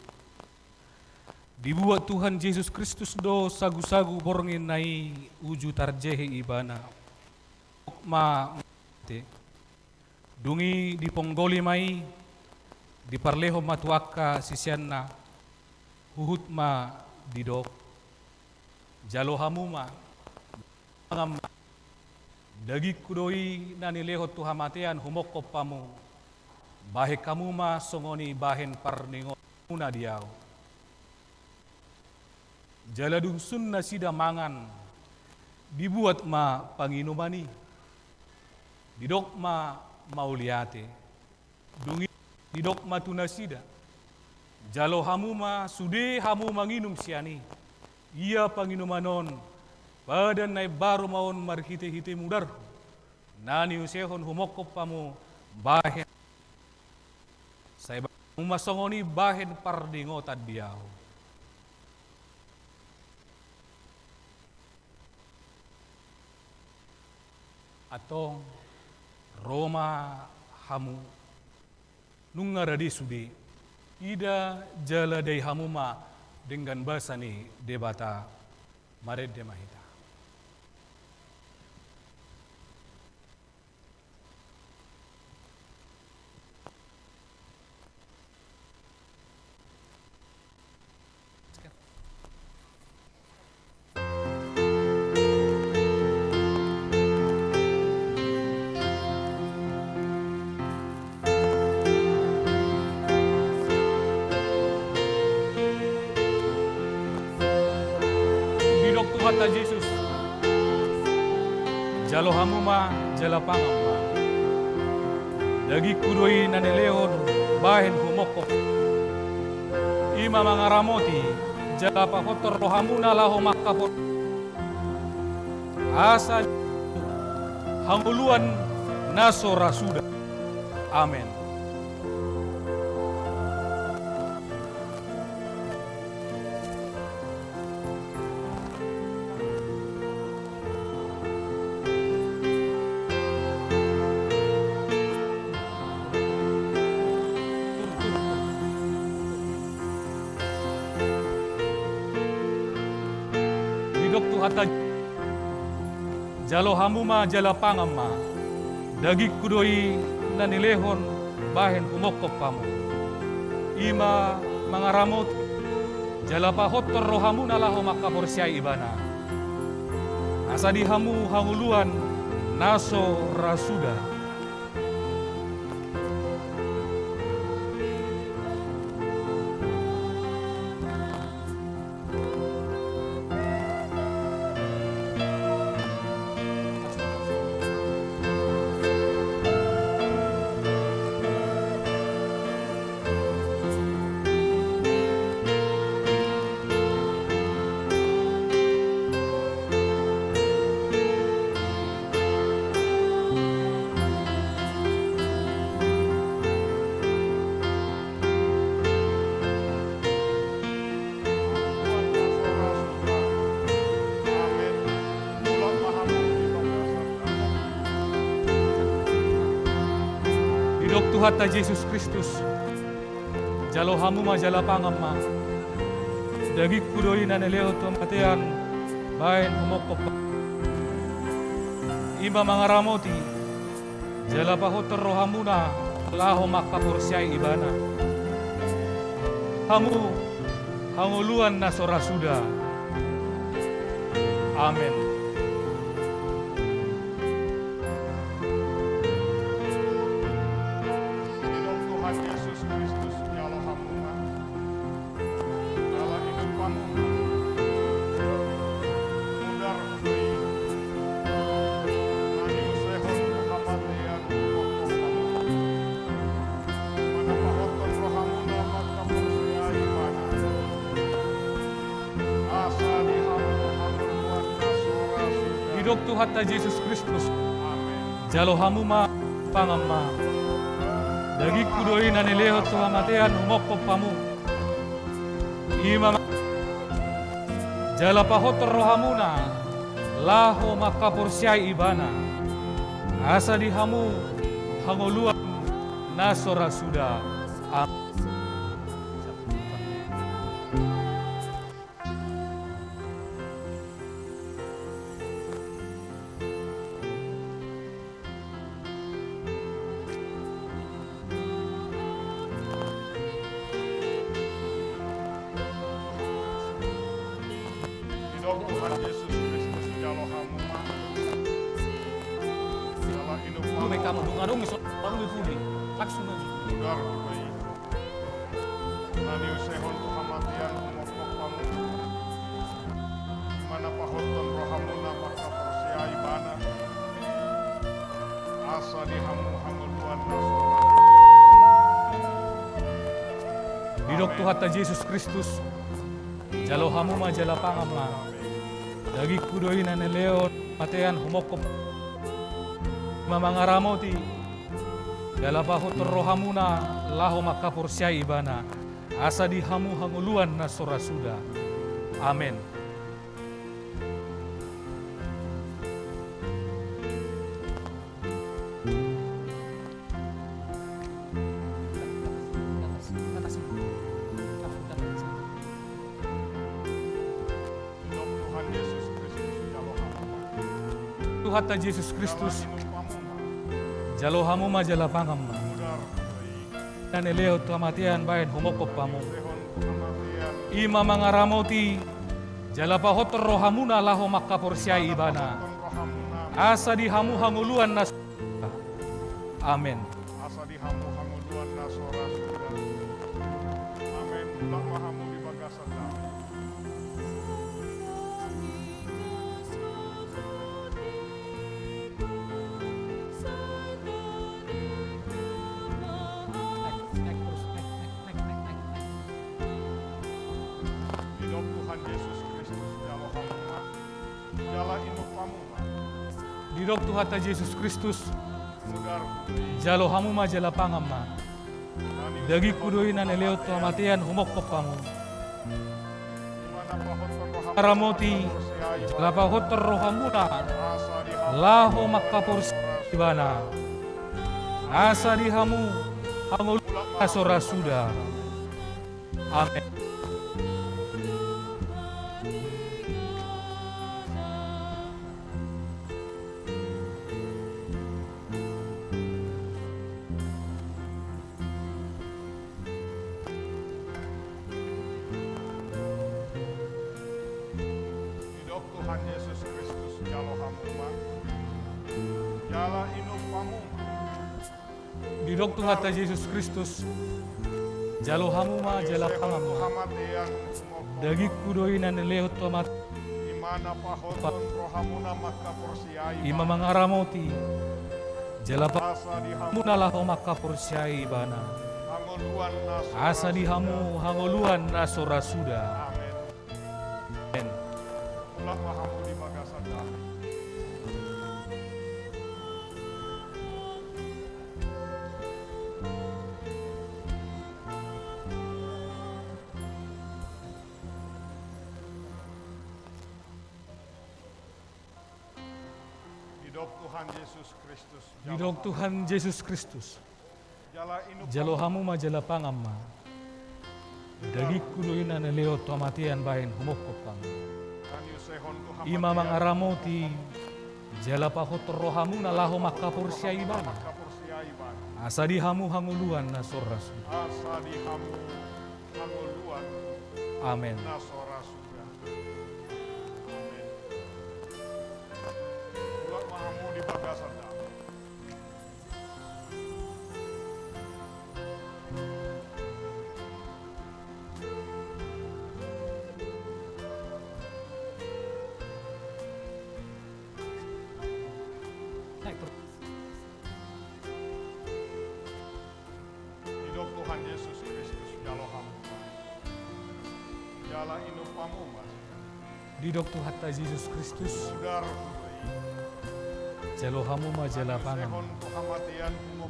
Dibuat Tuhan Jesus Kristus do sagusagu borngin na i uju tarjehe ibana. Ma te. Dung i diponggoli ma i, diparlehon ma tu angka siseanna, huhut ma didok: Jalo hamu ma, mangan ma. Dagingku do i na nilehon tu hamatean humongkop hamu. Bahen hamu ma songon i bahen parningotanmuna di ahu. Jala dung sun nasida mangan, Dibuat ma panginuman i. Didok ma mauliate. Dung i didok ma tu nasida: Jalo hamu ma sude hamu manginum sian i. Ia panginuman on padan na imbaru ma on marhitehite mudarhu, na niusehon humongkop hamu bahen. Sai bahen hamu ma songon i bahen pardingotan di ahu. Antong ro ma hamu, nunga rade sude, ida jala dai hamu ma denggan basa ni Debata. Marende ma hita. Didok Tuhanta Jesus: Jalo hamu ma, jala pangan ma. Dagingku do i na nilehon bahen humongkop. I ma mangaramoti, jala pahothon rohamuna laho mangkapor-, asa hangoluan na so ra suda. Amen. Didok Tuhanta: Jalo hamu ma jala pangan ma. Dagingku do i na nilehon bahen humongkop hamu. I ma mangaramoti, jala pahothon rohamuna laho mangkaporseai ibana. Asa di hamu hangoluan na so ra suda. Didok Tuhanta Jesus Kristus: Jalo hamu ma jala pangan ma. Dagingku do i na nilehon tu hamatean bahen humongkop hamu. I ma mangaramoti, jala pahothon rohamuna laho mangkaporseai ibana. Hamu hangoluan na so ra suda. Amen. Didok Tuhan Jesus Kristus: Jalo hamu ma, jala inum hamu ma. Mudar do i na niusehon tu hamatean humongkop hamu. I ma na pahothon rohamuna mangkaporseai ibana. Asa di hamu hangoluan na so ra suda. Didok Tuhanta Jesus Kristus: Amen. Jalo hamu ma, pangan ma. Dagingku do i na nilehon tu hamatean humongkop hamu. I ma, jala pahothon rohamuna laho mangkaporseai ibana. Asa di hamu hangoluan na so ra suda. Amen. Didok Tuhan Jesus Kristus: Jalo hamu ma, jala inum hamu ma. Dung i so, dung i pudi, langsung aja. Mudar do i na niusehon tu hamatean humongkop hamu. I ma na pahothon rohamuna mangkapor Asa di hamu hangoluan na so ra. Didok Tuhanta Jesus Kristus, jalo hamu ma jala pangan ma. Dagingku do i na nilehon tu hamatean humongkop. I ma mangaramoti jala pahothon rohamuna laho mangkaporseai Ibana. Asa di hamu hangoluan na so ra suda. Amen. Tuhanta Jesus Kristus, jalo hamu ma jala pangan ma. Na nilehon tu hamatean bahen humongkop hamu. I ma mangaramoti jala pahothon rohamuna laho mangkaporseai Ibana. Asa di hamu hangoluan na so ra. Amen. Asa di hamu hangoluan na so ra suda. Amen. Mulak ma hamu di bagasan dame. Didok Tuhan Jesus Kristus, jalo hamu ma jala inum hamu ma. Didok Tuhanta Jesus Kristus, jalo hamu ma jala pangan ma. Dagingku do i na nilehon tu hamatean humongkop hamu. Mangaramoti jala pahothon rohamuna laho mangkaporseai Ibana. Asa di hamu hangoluan na so ra suda. Amen. Didok Tuhan Jesus Kristus, jalo hamu ma jala inum hamu ma. Didok Tuhanta Jesus Kristus, jalo hamu ma jala pangan ma. Dagingku do i na nilehon tu hamatean. I ma mangaramoti jala pahothon rohamuna laho mangkaporseai Ibana. Asa di hamu hangoluan na so ra suda. Amen. Mulak ma hamu di bagasan dame. Didok Tuhan Jesus Kristus, jalo hamu ma jala pangan ma. Dagingku do i na nilehon tu hamatean bahen humongkop hamu. I ma mangaramoti jala pahothon rohamuna laho mangkaporseai Ibana. Asa di hamu hangoluan na so ra suda. Asa di hamu hangoluan. Amen. Na so ra suda. Amen. Mulak ma hamu di bagasan dame. Didok Tuhan Jesus Kristus, jalo hamu ma jala inum hamu ma. Didok Tuhanta Jesus Kristus, jalo hamu ma jala pangan.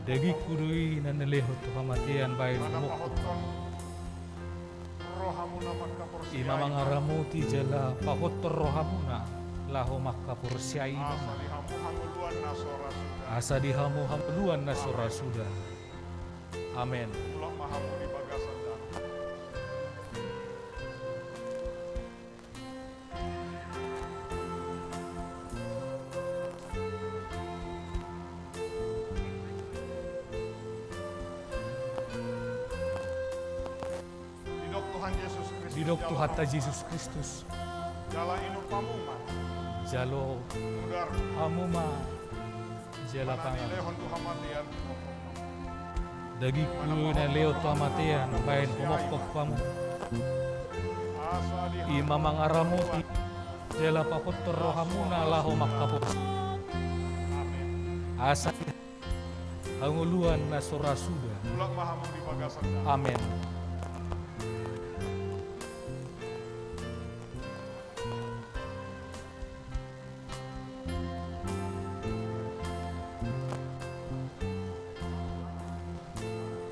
Dagingku do i na nilehon tu hamatean bahen humongkop. I ma mangaramoti jala pahothon rohamuna laho mangkaporseai Ibana. Asa di hamu hangoluan na so ra suda. Amen. Mulak ma hamu di bagasan dame. Didok Tuhanta Jesus Kristus, jalo hamu ma jala pangan. Dagingku na nilehon tu hamatean bahen humongkop hamu. I ma mangaramoti jala pahothon rohamuna laho mangkapor. Asa hangoluan na so ra suda. Mulak ma hamu di bagasan dame. Amen.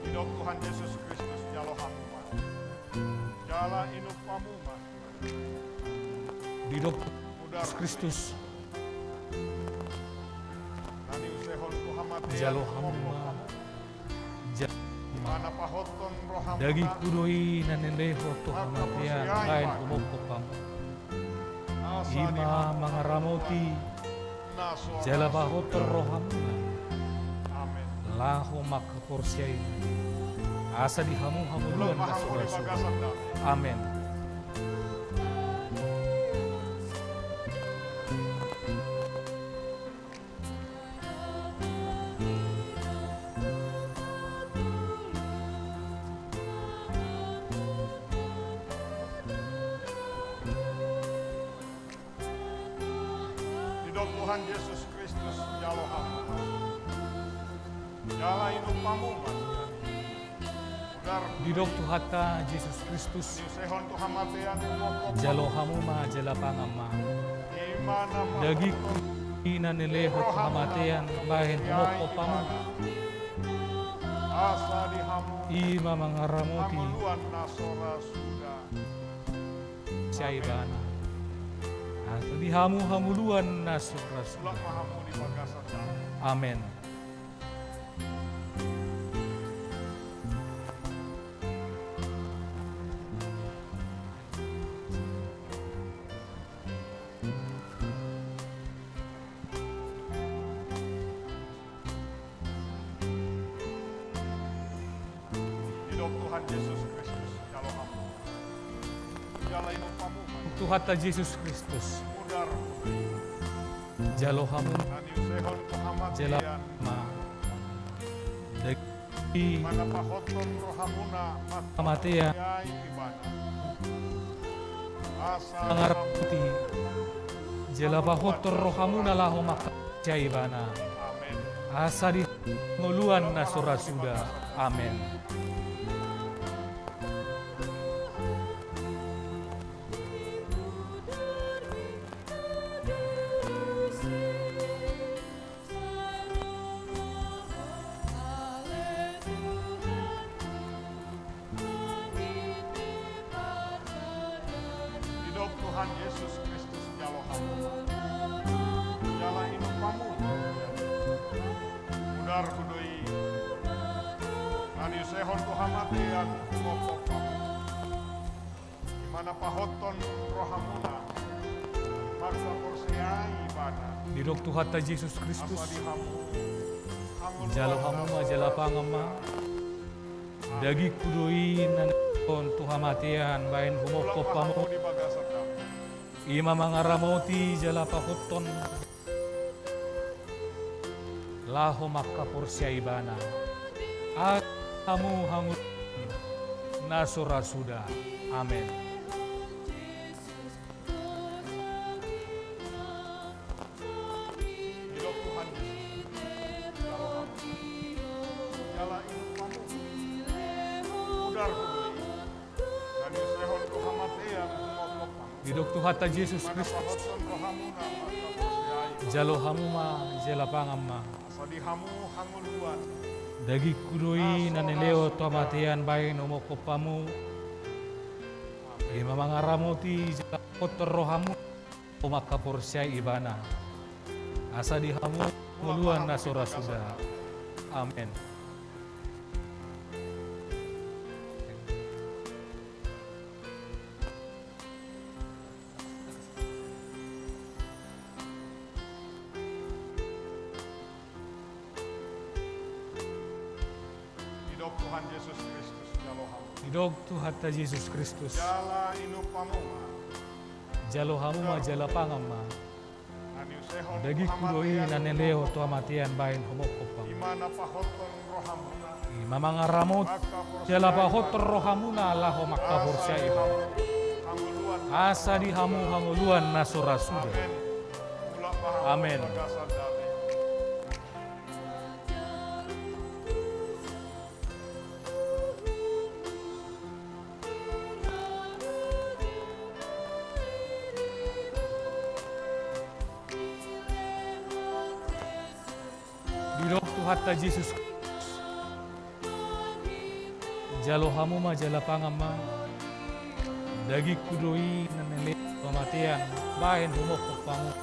Didok Tuhan Jesus Kristus, jalo hamu ma. Jala inum hamu ma. Didok Jesus Kristus, jalo hamu ma. Jalo hamu ma. Dagingku do i na nilehon tu hamatean bahen humophop hamu. I ma mangaramoti jala pahothon rohamuna laho mangkaporseai, asa di hamu hangoluan na so ra suda. Amen. Didok Tuhan Jesus Kristus, jalo hamu ma. Jala inum hamu ma. Didok Tuhanta Jesus Kristus, jalo hamu ma jala pangan ma. Dagingku i na nilehon tu hamatean bahen humophop hamu. I ma mangaramoti. Sai bana. Asa di hamu hangoluan na so ra suda. Amen. Didok Tuhan Jesus Kristus, jalo hamu. Jala inum hamu. Tuhanta Jesus Kristus. Jalo hamu. Jala ma. Dagingku i. Hamatean. Mangaramoti. Jala pahothon rohamuna laho mangkaporseai ibana. Asa di hangoluan na so ra suda. Amen. Didok Tuhan Jesus Kristus, jalo hamu. Jala inum hamu. Mudarhu do i. Na niusehon tu hamatean, humophop hamu. Ima na pahothon rohamuna, mangkaporseai ibana. Didok Tuhanta Jesus Kristus. Asa di hamu, jalo hamu ma jala pangan ma. Dagingku do i na nilehon tu hamatean bahen humophop hamu. Ima mangaramoti jala pahothon laho mangkaporseai ibana. Asa di hamu hangoluan na so ra suda. Amen. Didok Tuhan Jesus. Jalo hamu. Jala inum hamu. Mudarhu do i. Na niusehon tu hamatean, humophop hamu. Didok Tuhanta Jesus Kristus. Ima na pahothon rohamuna, mangkaporseai. Jalo hamu ma, jala pangan ma. Asa di hamu hangoluan. Dagingku do i na nilehon tu hamatean bahen humophop hamu. Ima mangaramoti jala pahothon rohamuna laho mangkaporseai ibana. Asa di hamu hangoluan na so ra suda. Amen. Didok Tuhan Jesus Kristus, jalo hamu. Didok Tuhanta Jesus Kristus. Jala inum hamu ma. Jalo hamu ma jala pangan ma. Dagingku do i na nilehon tu hamatean bahen humophop hamu. Ima na pahothon rohamuna. Ima mangaramoti jala pahothon rohamuna laho mangkaporseai ibana. Asa di hamu hangoluan na so ra suda. Amen. Amen. Tuhanta Jesus Kristus, jalo hamu ma jala pangan ma. Dagingku do i na nilehon tu hamatean, bahen humophop hamu.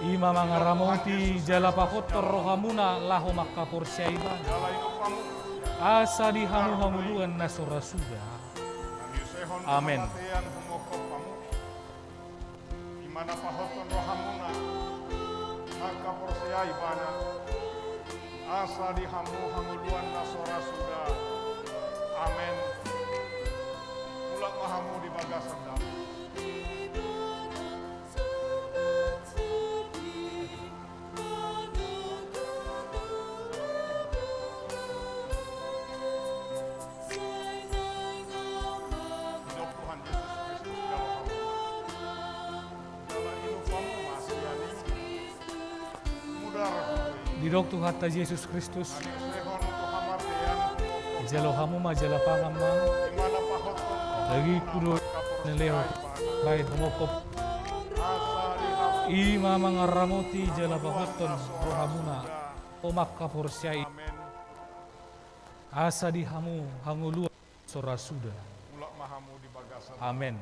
I ma mangaramoti jala pahothon rohamuna laho mangkaporseai Ibana. Asa di hamu hangoluan na so ra suda. Amen. I ma na pahothon rohamuna mangkaporseai Ibana. Asa di hamu hangoluan na so ra suda. Amen. Mulak ma hamu di bagasan damang. Didok Tuhan Jesus Kristus, jalo hamu ma. Jala inum hamu ma sian i. Didok Tuhanta Jesus Kristus, jalo hamu ma jala pangan ma. Dagingku do i na nilehon, bahen humophop. I ma mangaramoti jala pahothon rohamuna laho mangkaporseai. Asa di hamu hangoluan so ra suda. Amen.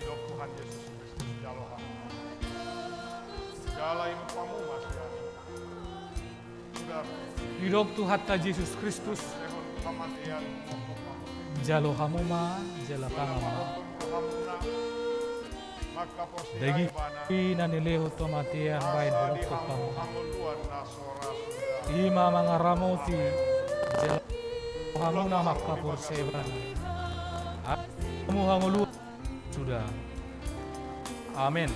Didok Tuhan Jesus Kristus, jalo hamu. Jala inum hamu ma sian i. Didok Tuhanta Jesus Kristus, jalo hamu ma jala pangan ma. Dagingku i na nilehon tu hamatean, bahen humophop hamu. I ma mangaramoti jala hamu na mangkaporseai Ibana. Hamu hangoluan suda. Amen.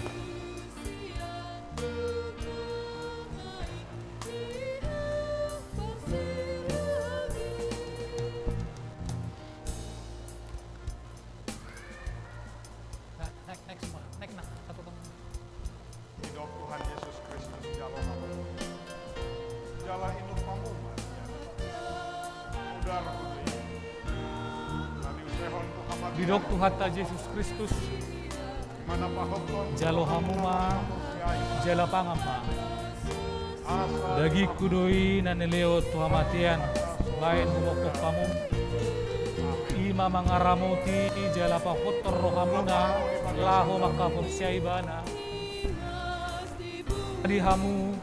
Next, next, next, nah, satu tahun. Didok Tuhan Jesus Kristus, jalo hamu. Jala inum hamu ma sian i. Mudar do i na niusehon tu hamatean. Didok Tuhanta Jesus Kristus, jalo hamu ma jala pangan ma. Dagingku do i na nilehon tu hamatean, bahen humophop hamu. I ma mangaramoti jala pahothon rohamuna laho mangkaporseai Ibana. Di hamu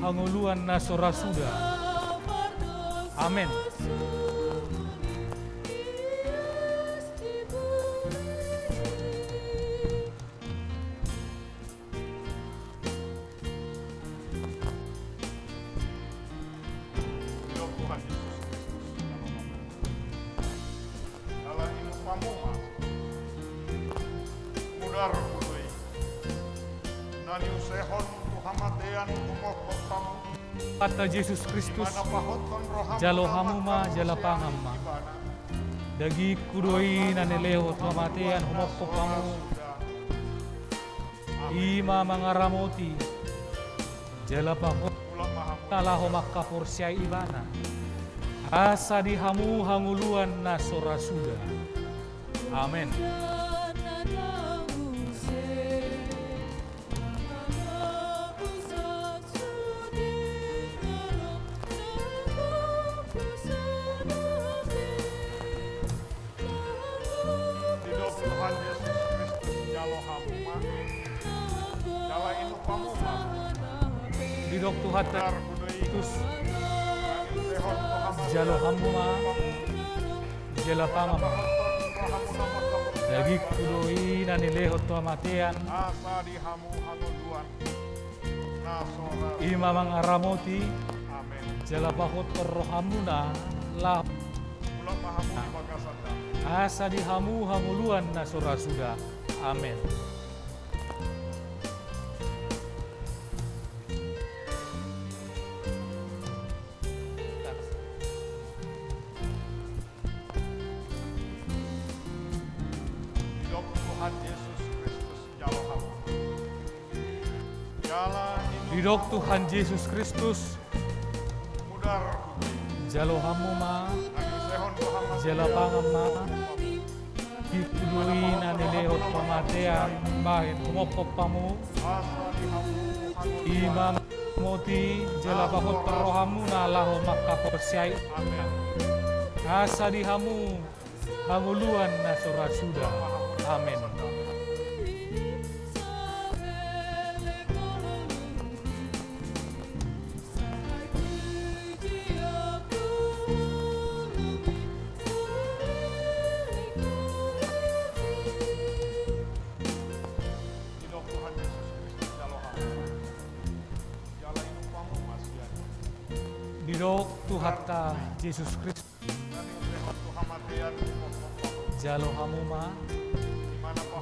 hangoluan na so ra suda. Amen. Didok Tuhan Jesus Kristus, jalo hamu. Jala inum hamu ma. Mudar do i na niusehon tu hamatean, humophop hamu. Tuhanta Jesus Kristus, jalo hamu ma jala pangan ma. Dagingku do i na nilehon tu hamatean, humophop hamu. I ma mangaramoti jala pahothon na laho mangkaporseai Ibana. Asa di hamu hangoluan na so ra suda. Amen. Didok Tuhan Jesus Kristus, jalo hamu ma. Jala inum hamu ma. Didok Tuhanta Jesus Kristus, jalo hamu ma jala pangan ma. Dagingku do i na nilehon tu hamatean. Asa di hamu hangoluan. I ma mangaramoti jala pahothon rohamuna laho. Asa di hamu hangoluan na so ra suda. Amen. Didok Tuhan Jesus Kristus, jalo hamu. Didok Tuhan Jesus Kristus, mudar Jalo hamu ma, jala pangan ma. Dagingku do i na nilehon tu hamatean bahen humophop hamu. I ma mangaramoti jala pahothon rohamuna laho mangkaporseai. Asa di hamu hangoluan na so ra suda. Amen. Didok Tuhanta Jesus Kristus. Jalo hamu ma,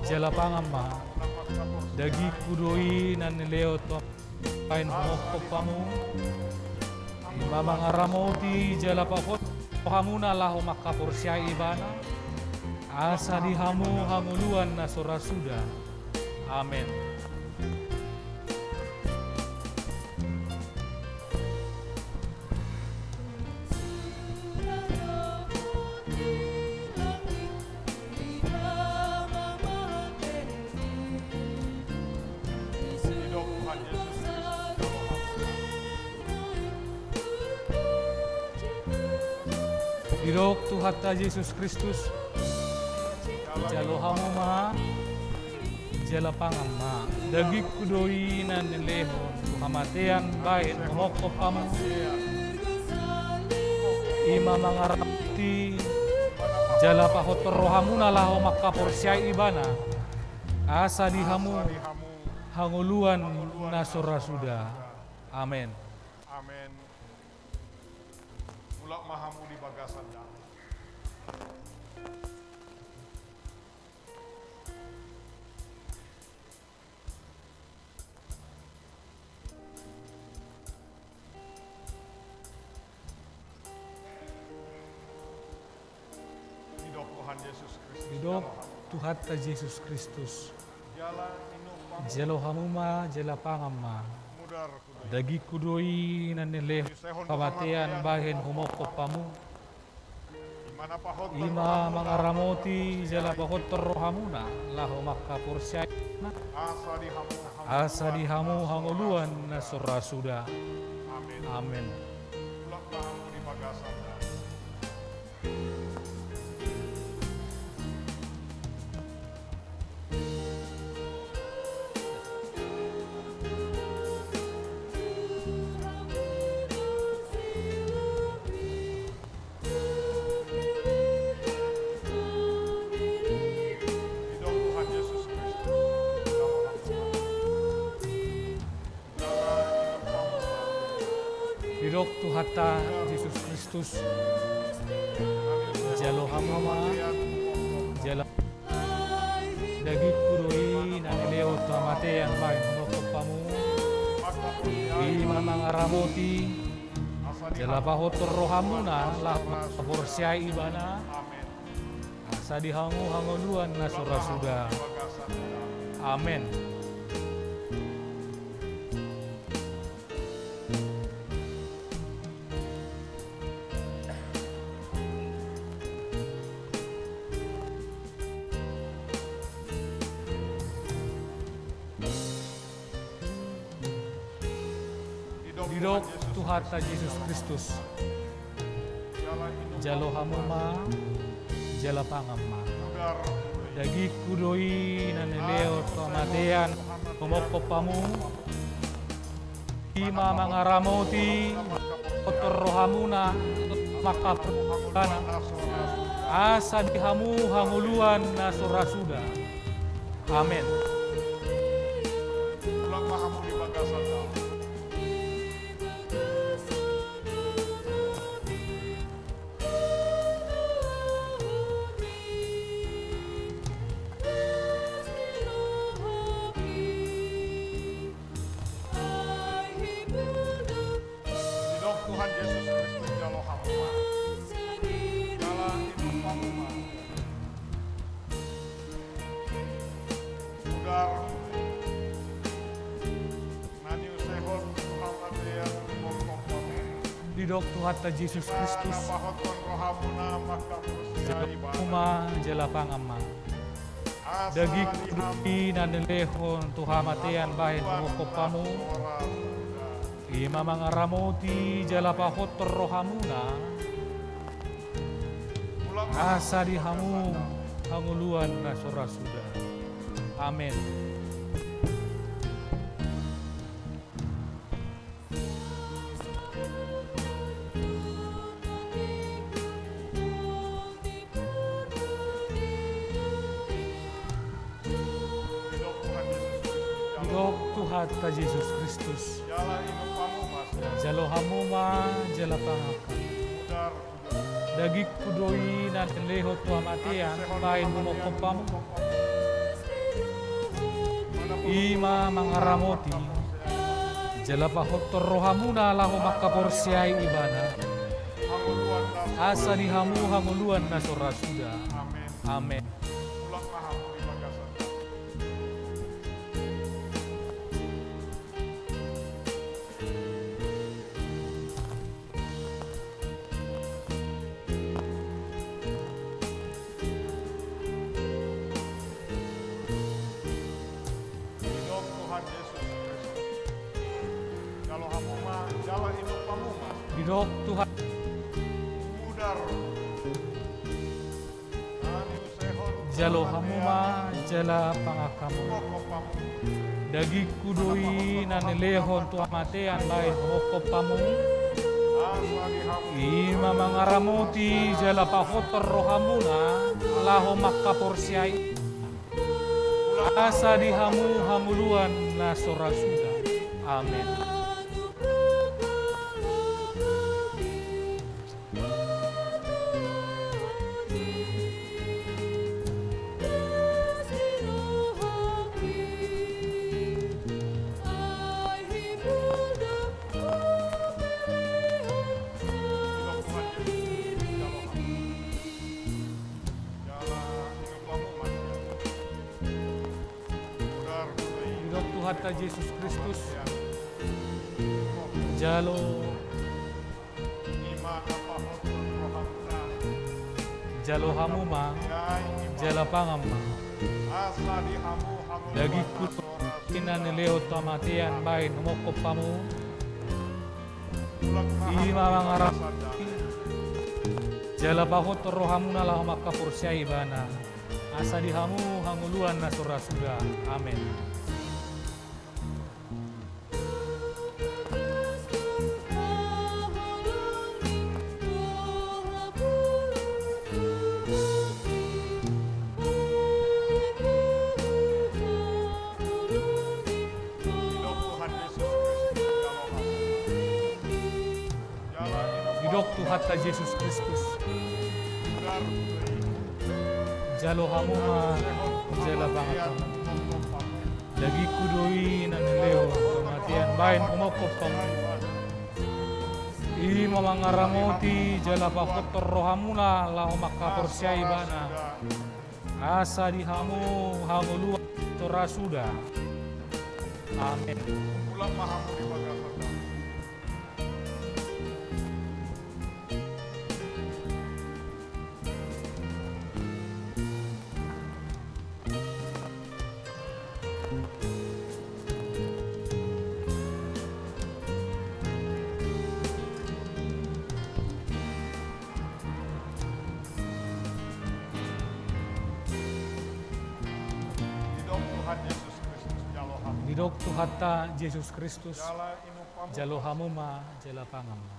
jala pangan ma. Dagingku do i na nilehon tu hamatean bahen humophop hamu. I ma mangaramoti jala pahothon rohamuna laho mangkaporseai ibana. Asa di hamu hangoluan na so ra suda. Amen. Didok Tuhanta Jesus Kristus. Jalo hamu ma, jala pangan ma. Dagingku do i na nilehon tu hamatean bahen humophop hamu. I ma mangaramoti jala pahothon rohamuna laho mangkaporseai ibana. Asa di hamu hangoluan na so ra suda. Amen. Amen. Mulak ma hamu di bagasan dame. Didok Tuhan Jesus Kristus. Didok Tuhanta Jesus Kristus. Jalo hamu ma, jala pangan ma. Dagingku do i na nilehon tu hamatean bahen humophop hamu. I ma mangaramoti jala pahothon rohamuna laho mangkaporseai. Asa di hamu hangoluan na so ra suda. Amen. Didok Tuhanta Jesus Kristus. Jalo hamu ma, jala dagingku do i na nilehon tu hamatean bahen humophop hamu. I ma mangaramoti jala pahothon rohamuna laho mangkaporseai ibana. Asa di hamu hangoluan na so ra suda. Amen. Didok Tuhanta Jesus Kristus. Jalo hamu ma, jala pangan ma. Dagingku do i na nilehon tu hamatean humophop hamu. I ma mangaramoti pahothon rohamuna mangkaporseai ibana. Asa di hamu hangoluan na so ra suda. Amen. Didok Tuhan Jesus Kristus, jalo hamu ma. Jala inum hamu ma. Muda Didok Tuhanta Jesus Kristus. Jalo hamu ma jala pangan ma. Dagingku do i na nilehon tu hamatean bahen humophop hamu. I ma mangaramoti jala pahothon rohamuna. Asa di hamu hangoluan na so ra suda. Amen. Didok Tuhanta Jesus Kristus. Jalo hamu ma jala pangan ma. Dagingku do i na nilehon tu hamatean bahen humophop hamu. I ma mangaramoti jala pahothon rohamuna laho mangkaporseai Ibana. Asa di hamu hangoluan na so ra suda. Amen. Didok Tuhan Jesus Kristus. Jalo hamu ma jala inum hamu ma. Didok Tuhan. Mudar. Jalo hamu ma jala pangan hamu. Dagingku do i na nilehon tu hamatean bahen humophop hamu. I ma mangaramoti jala pahothon rohamuna laho mangkaporseai. Asa di hamu hangoluan na so ra suda. Amen. Didok Tuhanta Jesus Kristus. Jalo. Jalo hamu ma jala pangan ma. Dagingku do i na nilehon tu hamatean bahen humophop hamu. I ma mangaramoti jala pahothon rohamuna laho mangkaporseai Ibana. Asa di hamu hangoluan na so ra suda. Amen. Didok Tuhanta Jesus Kristus. Jalo hamu ma jala pangan hamu. Dagingku do i na nilehon tu hamatean bahen humophop hamu. I ma mangaramoti jala pahothon rohamuna laho mangkaporseai Ibana. Asa di hamu hangoluan na so ra suda. Amen. Didok Tuhan Jesus Kristus, jalo hamu. Didok Tuhanta Jesus Kristus. Jalo hamu ma jala pangan ma.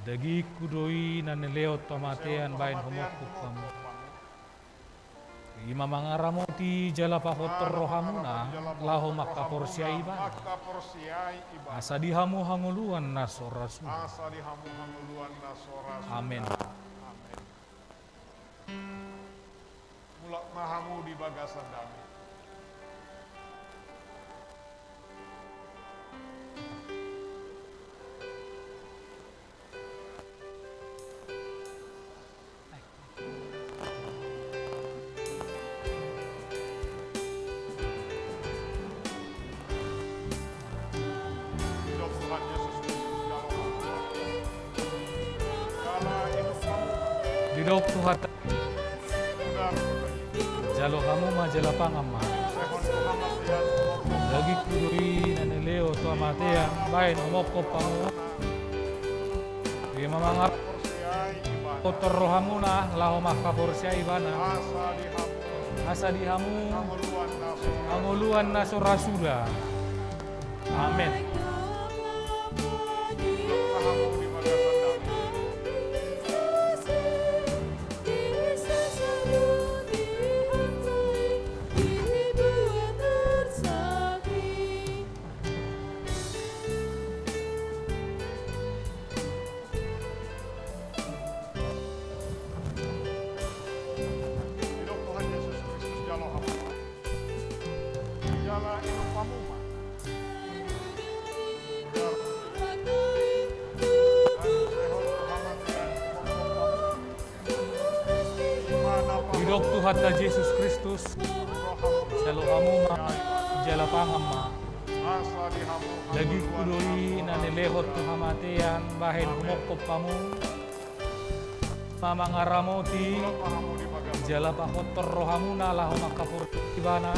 Dagingku do i na nilehon tu hamatean bahen humophop hamu. I ma mangaramoti jala pahothon rohamuna laho mangkaporseai Ibana. Asa di hamu hangoluan na so ra suda. Amen. Mulak ma hamu di bagasan dame. Didok Tuhan Jesus Kristus, jalo hamu ma. Didok Tuhanta, jalo hamu ma jala pangan ma. Dagingku do i na nilehon tu hamatean, bahen humongkop hamu. Ima mangaramoti rohamuna laho mangkaporseai ibana. Asa di hamu hangoluan na so ra suda. Amen. Didok Tuhan Jesus Kristus, jalo hamu ma jala inum hamu ma. Didok Tuhanta Jesus Kristus, jalo hamu ma jala pangan ma. Dagingku do i na nilehon tu hamatean, bahen humongkop hamu. Ima mangaramoti jala pahothon rohamuna laho mangkaporseai ibana.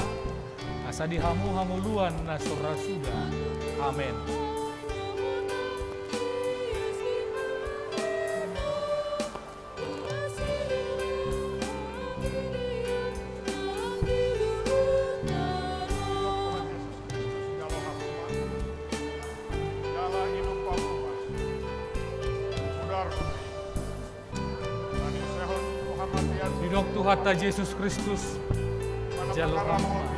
Asa di hamu hangoluan na so ra suda. Amen. Didok Tuhanta Jesus Kristus, jalo hamu ma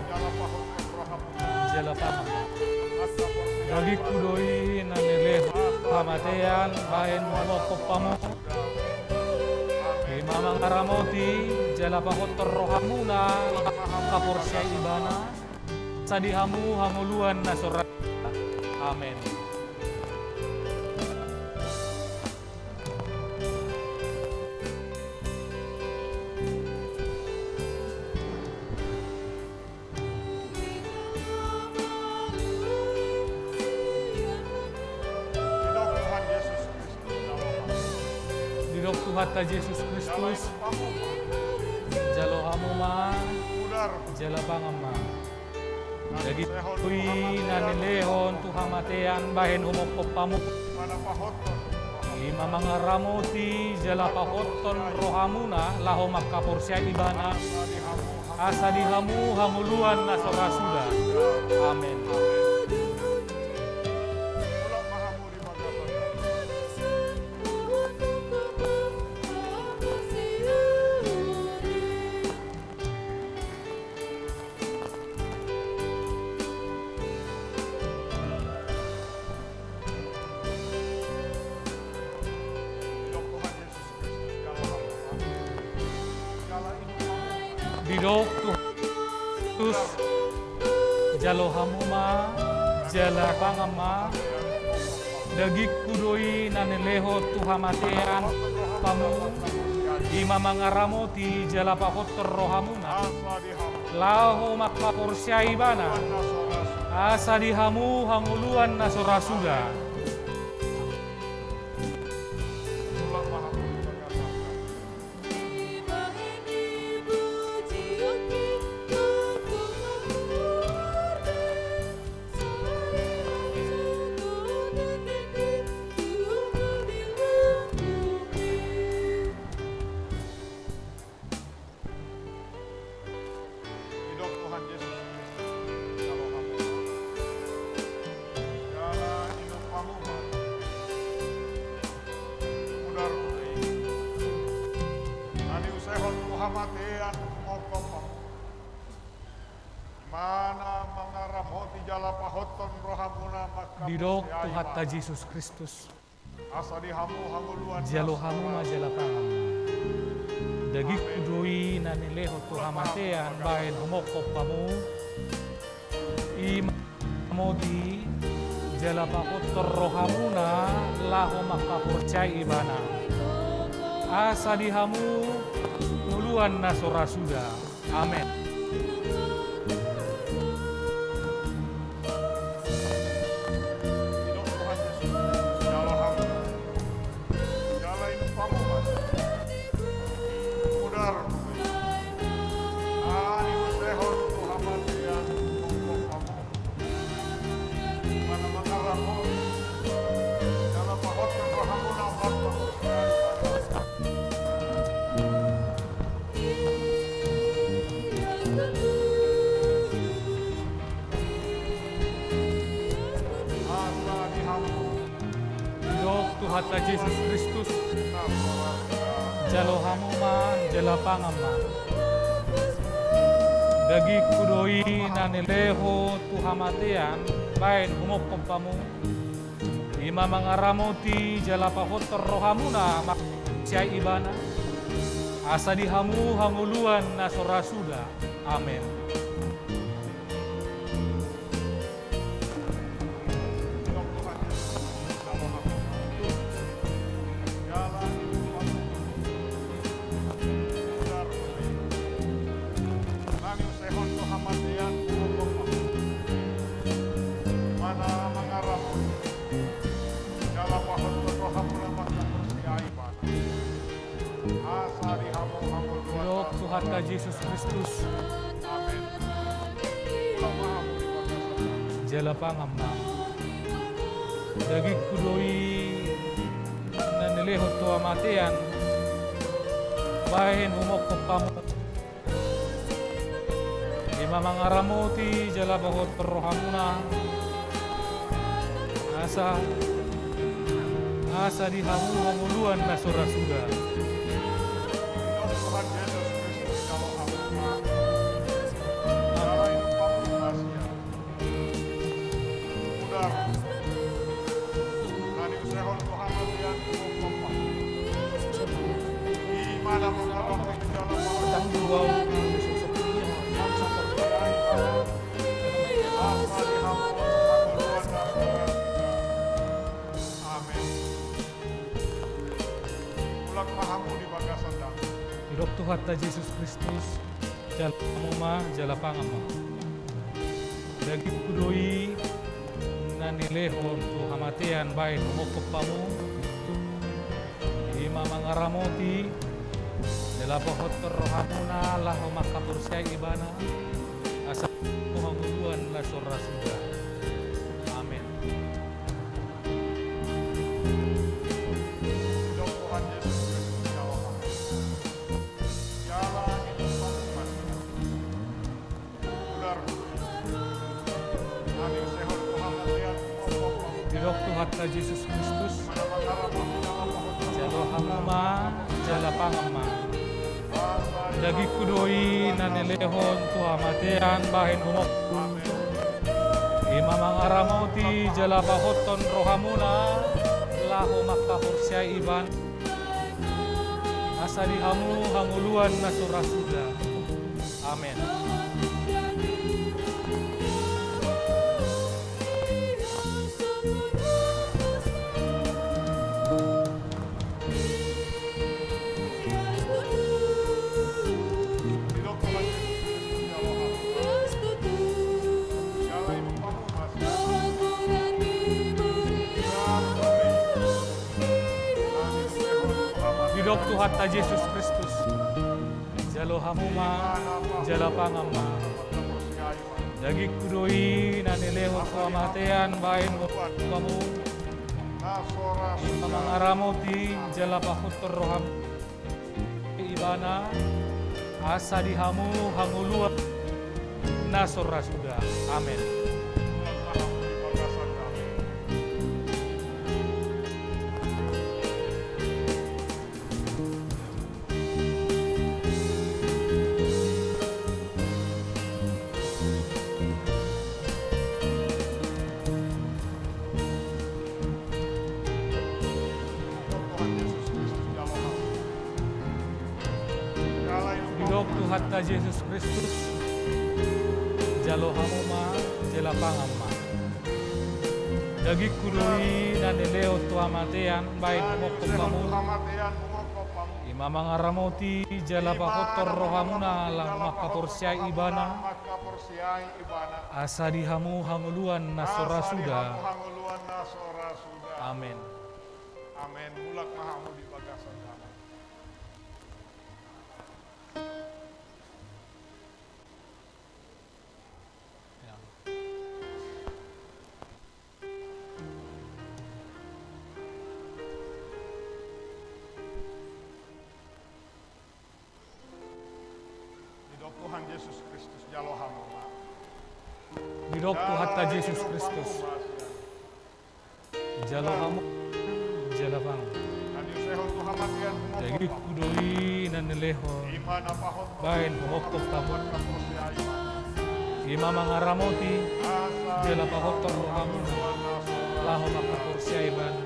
jala pangan ma. Dagingku do i na nilehon tu hamatean, bahen humongkop hamu. Ima mangaramoti jala pahothon rohamuna laho mangkaporseai ibana. Asa di hamu hangoluan na so ra suda. Amen. Didok Tuhanta Jesus Kristus, jalo hamu ma jala pangan ma. Dagingku do i na nilehon tu hamatean, bahen humongkop hamu. Ima mangaramoti jala pahothon rohamuna laho mangkaporseai ibana. Asa di hamu hangoluan na so ra suda. Amen. Didok Tuhan Jesus, jalo hamu ma jala pangan ma. Dagingku do i na nilehon tu hamatean, hamu. Ima mangaramoti jala pahothon rohamuna laho mangkaporseai ibana. Asa di hamu hangoluan na so ra suda. Didok Tuhan Jesus Kristus, jalo hamu ma jala inum hamu ma. Mudar do i na niusehon tu hamatean, humongkop hamu. Ima na mangaramoti jala pahothon rohamuna mangkaporseai ibana. Didok Tuhanta Jesus Kristus. Asa di hamu hangoluan na so ra suda. Jalo hamu ma jala pangan ma. Dagingku do i na nilehon tu hamatean, bahen humongkop hamu. Ima mangaramoti jala pahothon rohamuna laho mangkaporseai ibana. Asa di hamu hangoluan na so ra suda. Amen. Didok Tuhan Jesus, jalo hamu ma jala inum hamu ma. Tuhanta Jesus Kristus, jalo hamu ma, jala pangan ma. Dagingku do i na nilehon tu hamatean, bahen humongkop hamu. I ma mangaramoti jala pahothon rohamuna mangkaporseai Ibana, asa di hamu hangoluan na so ra suda. Amen. Jala pahothon rohamuna mangkaporseai Ibana. Asa di hamu hangoluan. Didok Tuhanta Jesus Kristus. Amen. Jala pangan ma. Dagingku do i na nilehon tu hamatean, bahen humongkop hamu. I ma mangaramoti jala pahothon rohamuna, asa, asa di hamu hangoluan na so ra suda. Amen. Mulak ma hamu di bagasan damang. Didok Tuhanta Jesus Kristus, jalo hamu ma, jala pangan ma. Dagingku do i na nilehon tu hamatean, bahen humongkop hamu. I ma mangaramoti jala pahothon rohamuna laho mangkaporseai Ibana, asa hangoluan na so ra suda. Amen. Didok Tuhanta Jesus Kristus, jalo hamu ma, jala pangan ma. Dagingku do i na nilehon tu hamatean, bahen humongkop. I ma mangaramoti jala pahothon rohamuna laho mangkaporseai Ibana, asa di hamu hangoluan na so ra suda. Amen. Didok Tuhanta Jesus Kristus, jalo hamu ma, jala pangan ma. Dagingku do i na nilehon tu hamatean, bahen humongkop hamu. I ma mangaramoti jala pahothon rohamuna Ibana, asa di hamu hangoluan na so ra suda. Amen. Didok Tuhanta Jesus Kristus, jalo hamu ma, jala pangan ma. Dagingku do i na nilehon tu hamatean, bahen humongkop hamu. I ma mangaramoti jala pahothon rohamuna laho mangkaporseai Ibana, asa di hamu hangoluan na so ra suda. Amen. Amen. Mulak ma hamu di bagasan damang. Didok Tuhan Jesus Kristus, jalo hamu ma. Didok Tuhanta Jesus Kristus, jalo hamu, jala pangan. Dagingku do i na nilehon bahen humophop hamu. I ma mangaramoti jala pahothon rohamuna laho mangkaporseai ibana.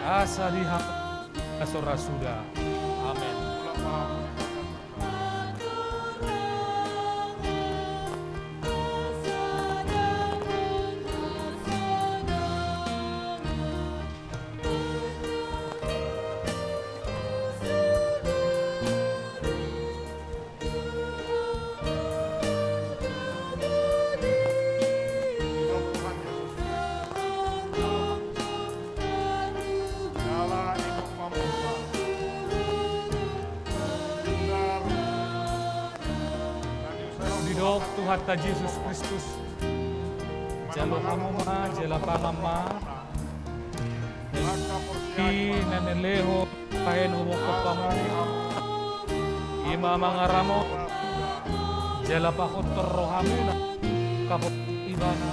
Asa di hamu na so ra suda. Amen. Didok Tuhanta Jesus Kristus, jalo hamu ma, jala pangan ma. I na nilehon bahen humophop hamu. I ma mangaramoti jala pahothon rohamuna mangkaporseai ibana.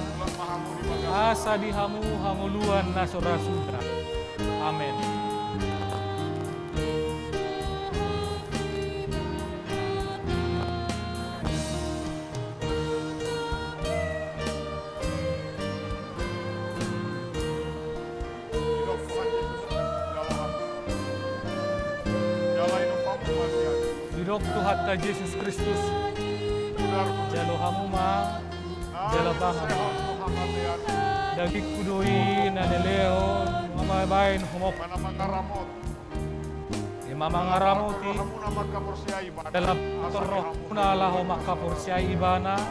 Asa di hamu hangoluan na so ra suda. Amen. Didok Tuhanta Jesus Kristus, jalo hamu ma, jala pangan ma. Dagingku do i na nilehon bahen humophop. I ma mangaramoti jala pahothon rohamuna laho mangkaporseai ibana.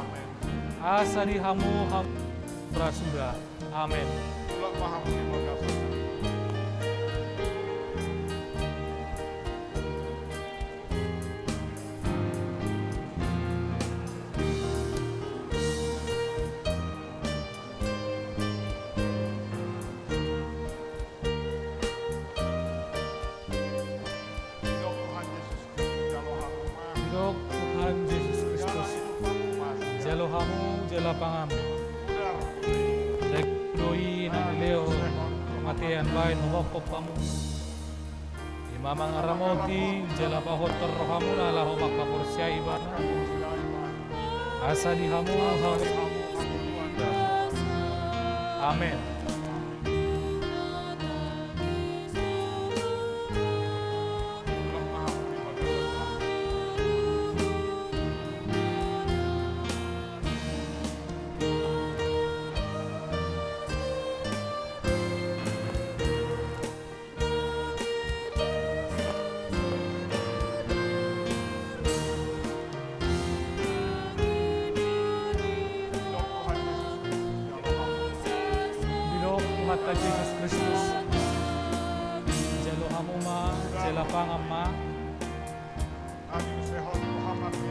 Asa di hamu hangoluan na so ra suda. Amen. Didok Tuhan Jesus Kristus, jalo hamu, jala pangan. Dagingku do i na nilehon hamatean bahen humophop hamu. I ma mangaramoti jala pahothon rohamuna laho mangkaporseai ibana. Asa di hamu hangoluan. Amen. Didok Tuhanta Jesus Kristus, jalo hamu ma, jala pangan ma.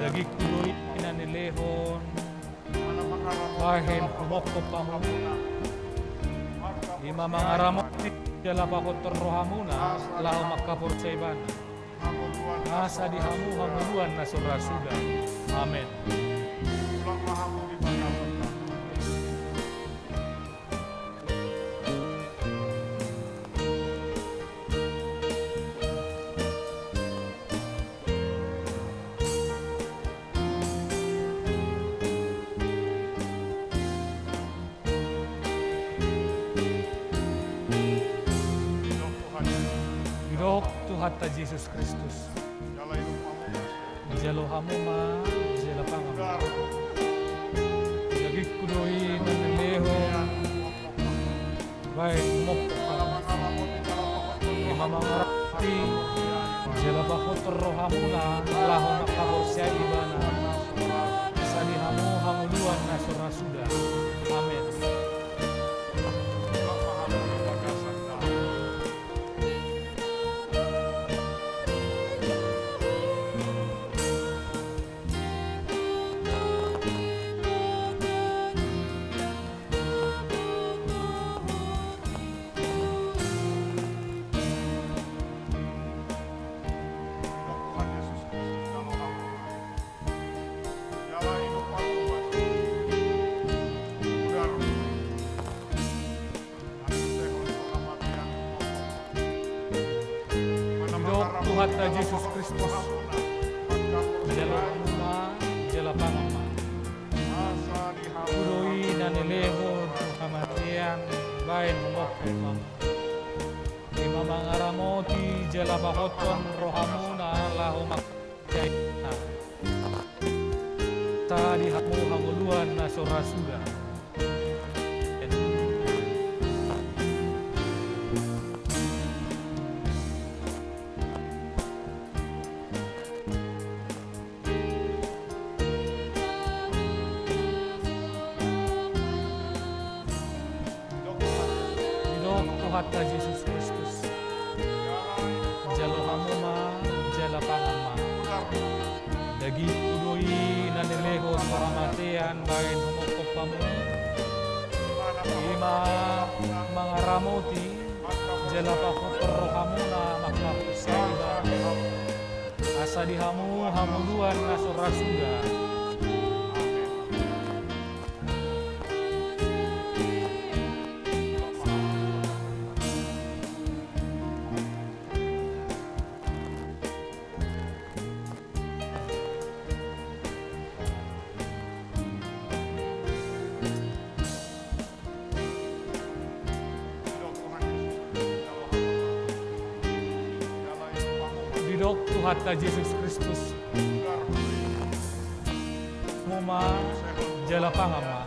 Dagingku do i na nilehon bahen humophop hamu. I ma mangaramoti jala pahothon rohamuna laho mangkaporseai ibana. Asa di hamu hangoluan na so ra suda. Amen. Didok Tuhanta Jesus Kristus, jalo hamu ma, jala pangan ma. Dagingku do i na nilehon bahen humophop hamu. I ma mangaramoti jala pahothon rohamuna laho mangkaporseai ibana. Asa di hamu hangoluan na so ra suda. Amen. Kristus. Jalo hamu ma, jala pangan ma. Asa di hamu do i na nilehon tu hamatean bahen humongkop hamu. I ma mangaramoti jala pahothon rohamuna laho mangkorhon. Asa di hamu hangoluan na so ra suda. Didok Tuhanta Jesus Kristus. Jalo hamu ma, jala pangan ma. Dagingku do i na nilehon tu hamatean bahen humongkop hamu. I ma mangaramoti jala pahothon rohamuna mangkaporseai Ibana. Asa di hamu hangoluan na so ra suda. Didok Tuhanta Jesus Kristus. Hamu ma, jala pangan ma.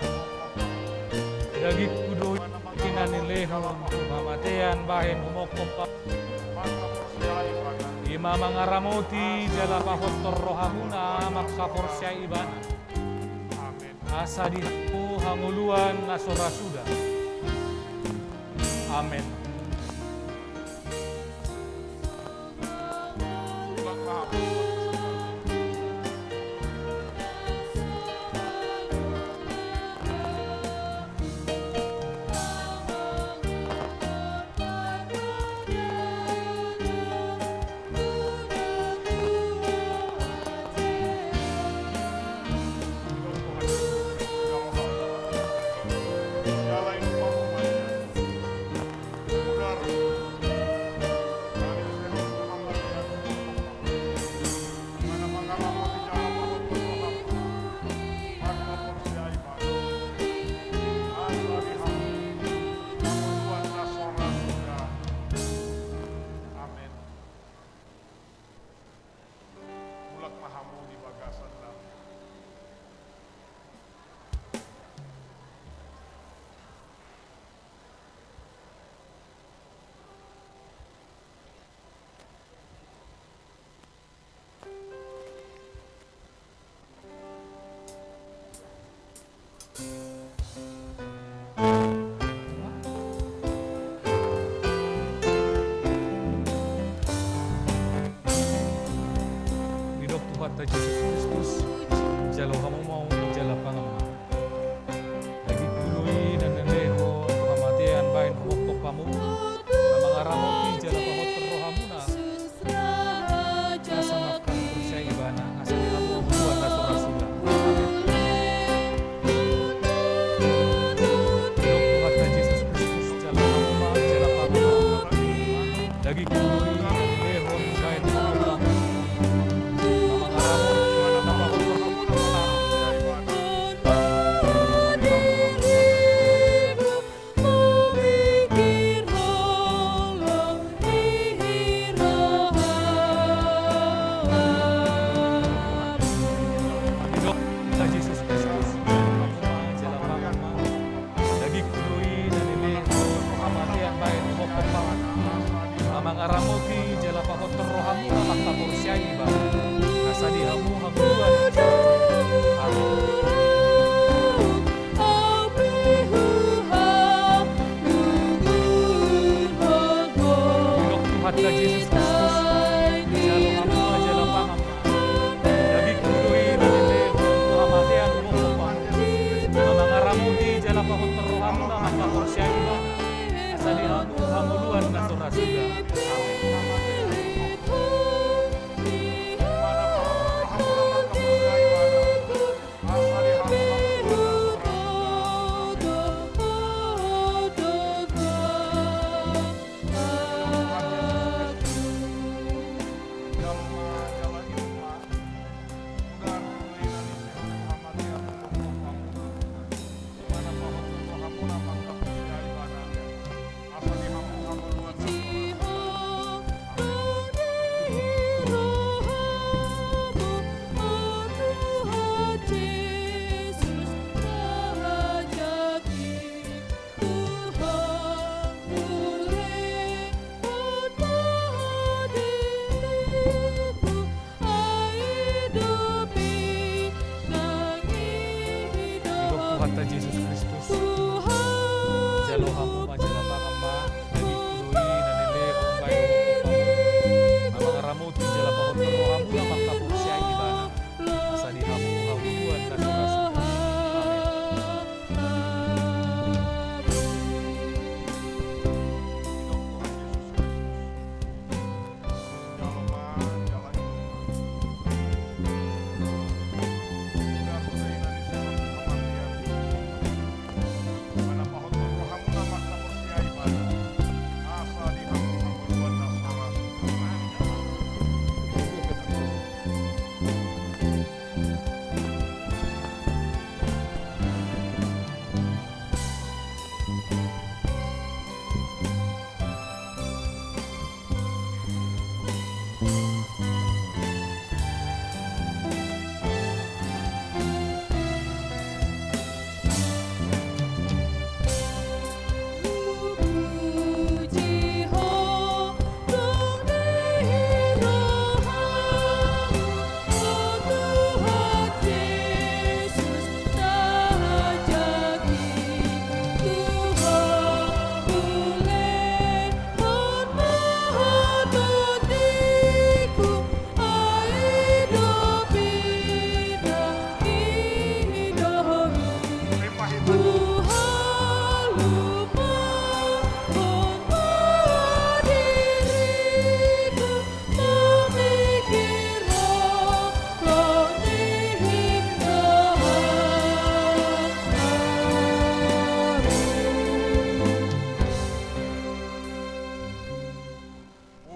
Dagingku do i na nilehon tu hamatean bahen humongkop hamu. I ma mangaramoti jala pahothon rohamuna mangkaporseai Ibana. Asa di hamu hangoluan na so ra suda. Amen. Amen. Mulak ma hamu di bagasan na. Didok Tuhanta Jesus Kristus, jalo hamu ma, jala pangan ma. Dagingku do i na nilehon tu hamatean bahen humongkop hamu. I ma mangaramoti jala pahothon rohamuna. Asa mangkaporseai Ibana, asa di hamu hangoluan na so ra suda. Amen. Didok Tuhanta Jesus Kristus, jalo hamu ma, jala pangan ma. Dagingku do i na nilehon bahen humongkop hamu. I ma mangaramoti jala pahothon rohamuna. Didok Tuhanta Jesus Kristus, jalo hamu ma jala pangan ma, dagingku do i na nilehon bahen hamu. Na mangaramoti jala pahot rohamuna manghaporseai Ibana, asa di hamu habubuhan na so ra suda. Amen.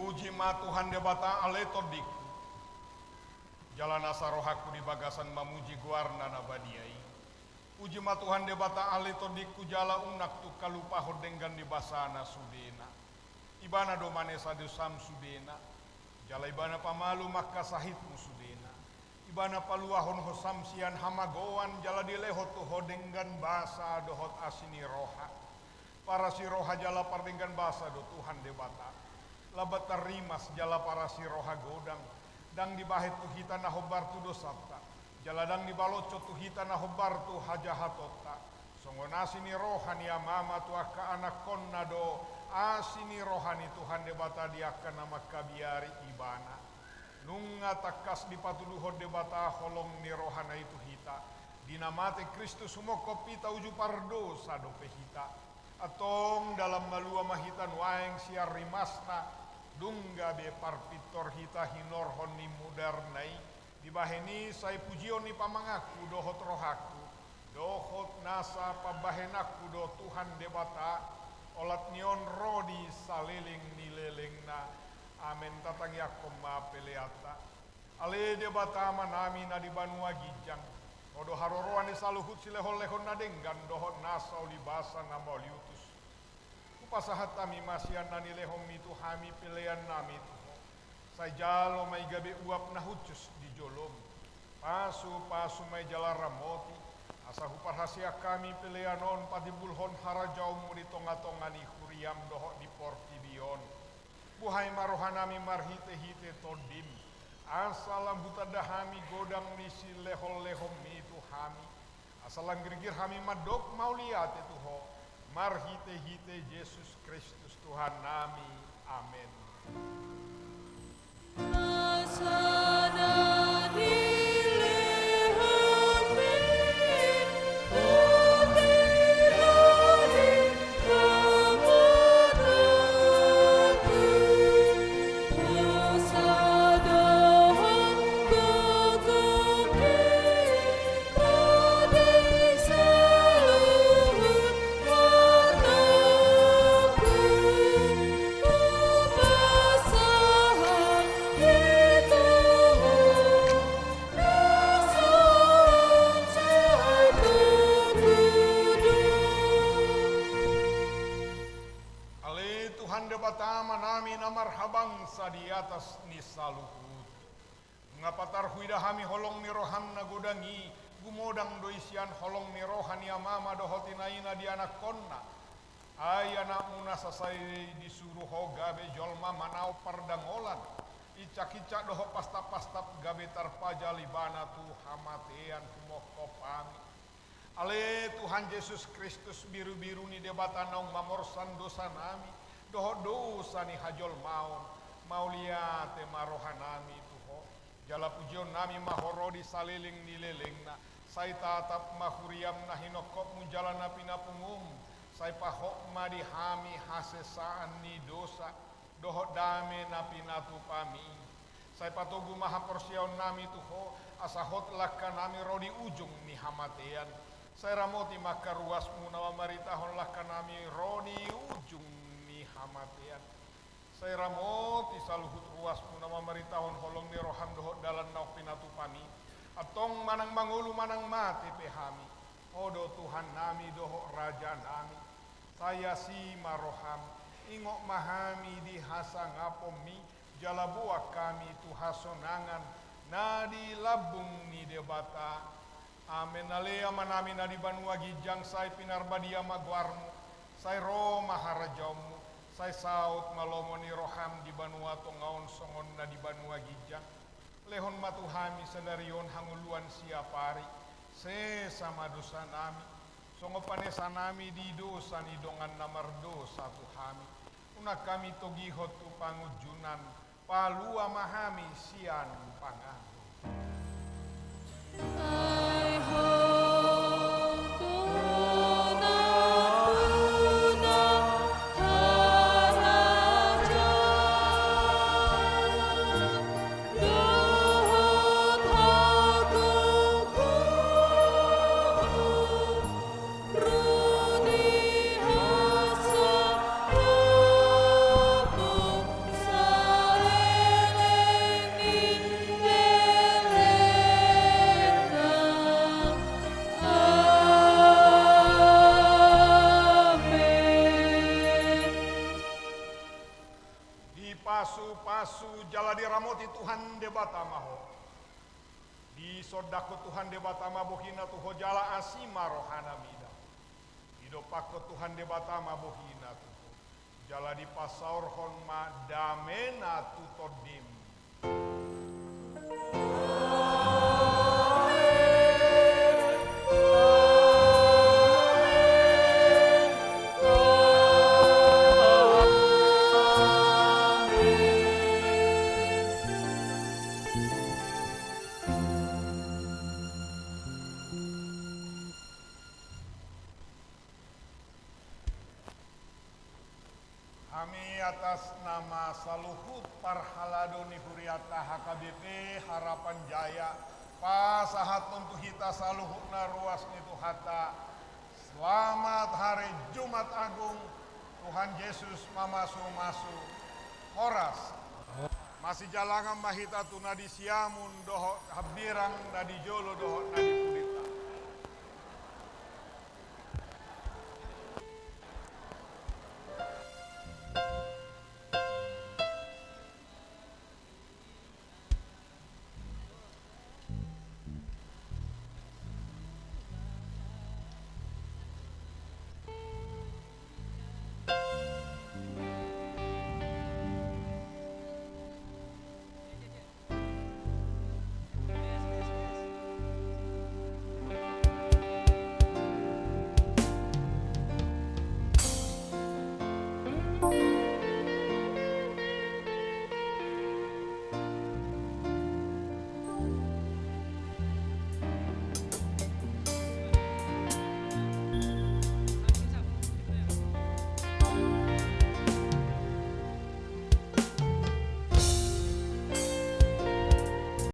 Puji ma Tuhan Debata ale tondingku. Jala nasa rohangku di bagasan mamuji goarna na badia i. Puji ma Tuhan Debata ale tondingku jala unang tung halupahon denggan ni basana sudena. Ibana do manesa dosam sudena. Jala Ibana pamalum angka sahitmu sudena. Ibana paluahon hosam sian hamagoan jala dilehon tu ho denggan basa dohot asi ni roha. Parasi roha jala pardenggan basa do Tuhan Debata. Lambat tarrimas jala parasi roha godang. Ndang dibahen tu hita na hombar tu dosanta. Jala ndang dibaloshon tu hita na hombar tu hajahatonta. Songon asi ni roha ni amama tu angka anakkonna do asi ni roha ni Tuhan Debata di angka na mangkabiari Ibana. Nunga tangkas dipatuduhon Debata holong ni rohana i tu hita. Di na mate Kristus humongkop hita uju pardosa dope hita. Antong dalan malua ma hita nuaeng sian rimasna, dung gabe parpintor hita hinorhon ni mudarna i, dibahen i sai pujion ni pamanganku dohot rohangku, dohot nasa pambahenanku do Tuhan Debata, olat ni on ro di saleleng ni lelengna. Amen. Tatangiangkon ma peleanta. Ale Debata Amanami na di banua ginjang, Ho do haroroan ni saluhut silehonlehon na denggan dohot nasa ulibasa na mauliutus. Hupasahat hami ma sian na nilehonmi tu hami peleannami tu Ho. Sai jalo ma i gabe uap na hushus di jolomi. Pasupasu ma i jala ramoti, asa huparhaseang hami pelean on patimbulhon harajaonmu di tongatonga ni huriam dohot di portibi on. Buhai ma rohanami marhitehite Tondim, asa lam hutanda hami godang ni silehonlehonmi tu hami, asa lam girgir hami mandok mauliate tu Ho, marhitehite Jesus Kristus Tuhannami. Amen. Di atas ni saluhut. Nga patar huida hami holong ni roham na godang i, gumodang do i sian holong ni roha ni amama dohot inaina di anakkonna. Ai anakmuna sasai disuru ho gabe jolma manaon pardangolan, icak-icak dohot pastap-pastap gabe tarpajal ibana tu hamatean humophop hami. Ale Tuhan Jesus Kristus, birubiru ni Debata naung mamorsan dosanami dohot dosa ni hajolmaon, mauliate ma rohanami tu Ho. Jala pujionnami ma Ho ro di saleleng ni lelengna. Sai tatap ma huriam na hinophopmu jala na pinapungum. Sai pahot ma di hami hasesaan ni dosa dohot dame na pinatupami. Sai patogu ma haporseaonnami tu Ho, asa hot langkanami ro di ujung ni hamatean. Sai ramoti ma angka ruasmu na mamaritahon langkanami ro di ujung ni hamatean. Sai ramoti saluhut ruasmu na mamaritahon holong ni roham dohot dalan naung pinatupami. Antong manang mangolu manang mate pe hami, Ho do Tuhannami dohot Rajanami. Sai asi ma roham, ingot ma hami di hasangaponmi, jala boan hami tu hasonangan na di lambung ni Debata. Amen. Ale Amanami na di banua ginjang, sai pinarbadia ma goarmu, sai ro ma harajaonmu, sai saut ma lomo ni roham di banua tonga on songon na di banua ginjang. Lehon ma tu hami sadari on hangoluan siapari. Sesa ma dosanami, songon panesanami di dosa ni dongan na mardosa tu hami. Unang hami togihon tu pangunjunan, palua ma hami sian pangago. Ai Ho do nampuna harajaon dohot hagogoon, ro di hasangapon saleleng ni lelengna. Amen. Dipasupasu jala diramoti Tuhan Debata ma ho. Disondangkon Tuhan Debata ma bohina tu ho jala asi ma rohana mida. Didompakkon Tuhan Debata ma bohina tu ho, jala dipasaorhon ma damena tu tondim. Hami atas nama saluhut parhalado ni hurianta H K B P Harapan Jaya, pasahathon tu hita saluhutna ruas ni Tuhanta. Selamat Hari Jumat Agung. Tuhan Jesus mamasumasu. Horas. Masijalangan ma hita tu na di siamun dohot hambirang, na di jolo dohot na di pudit.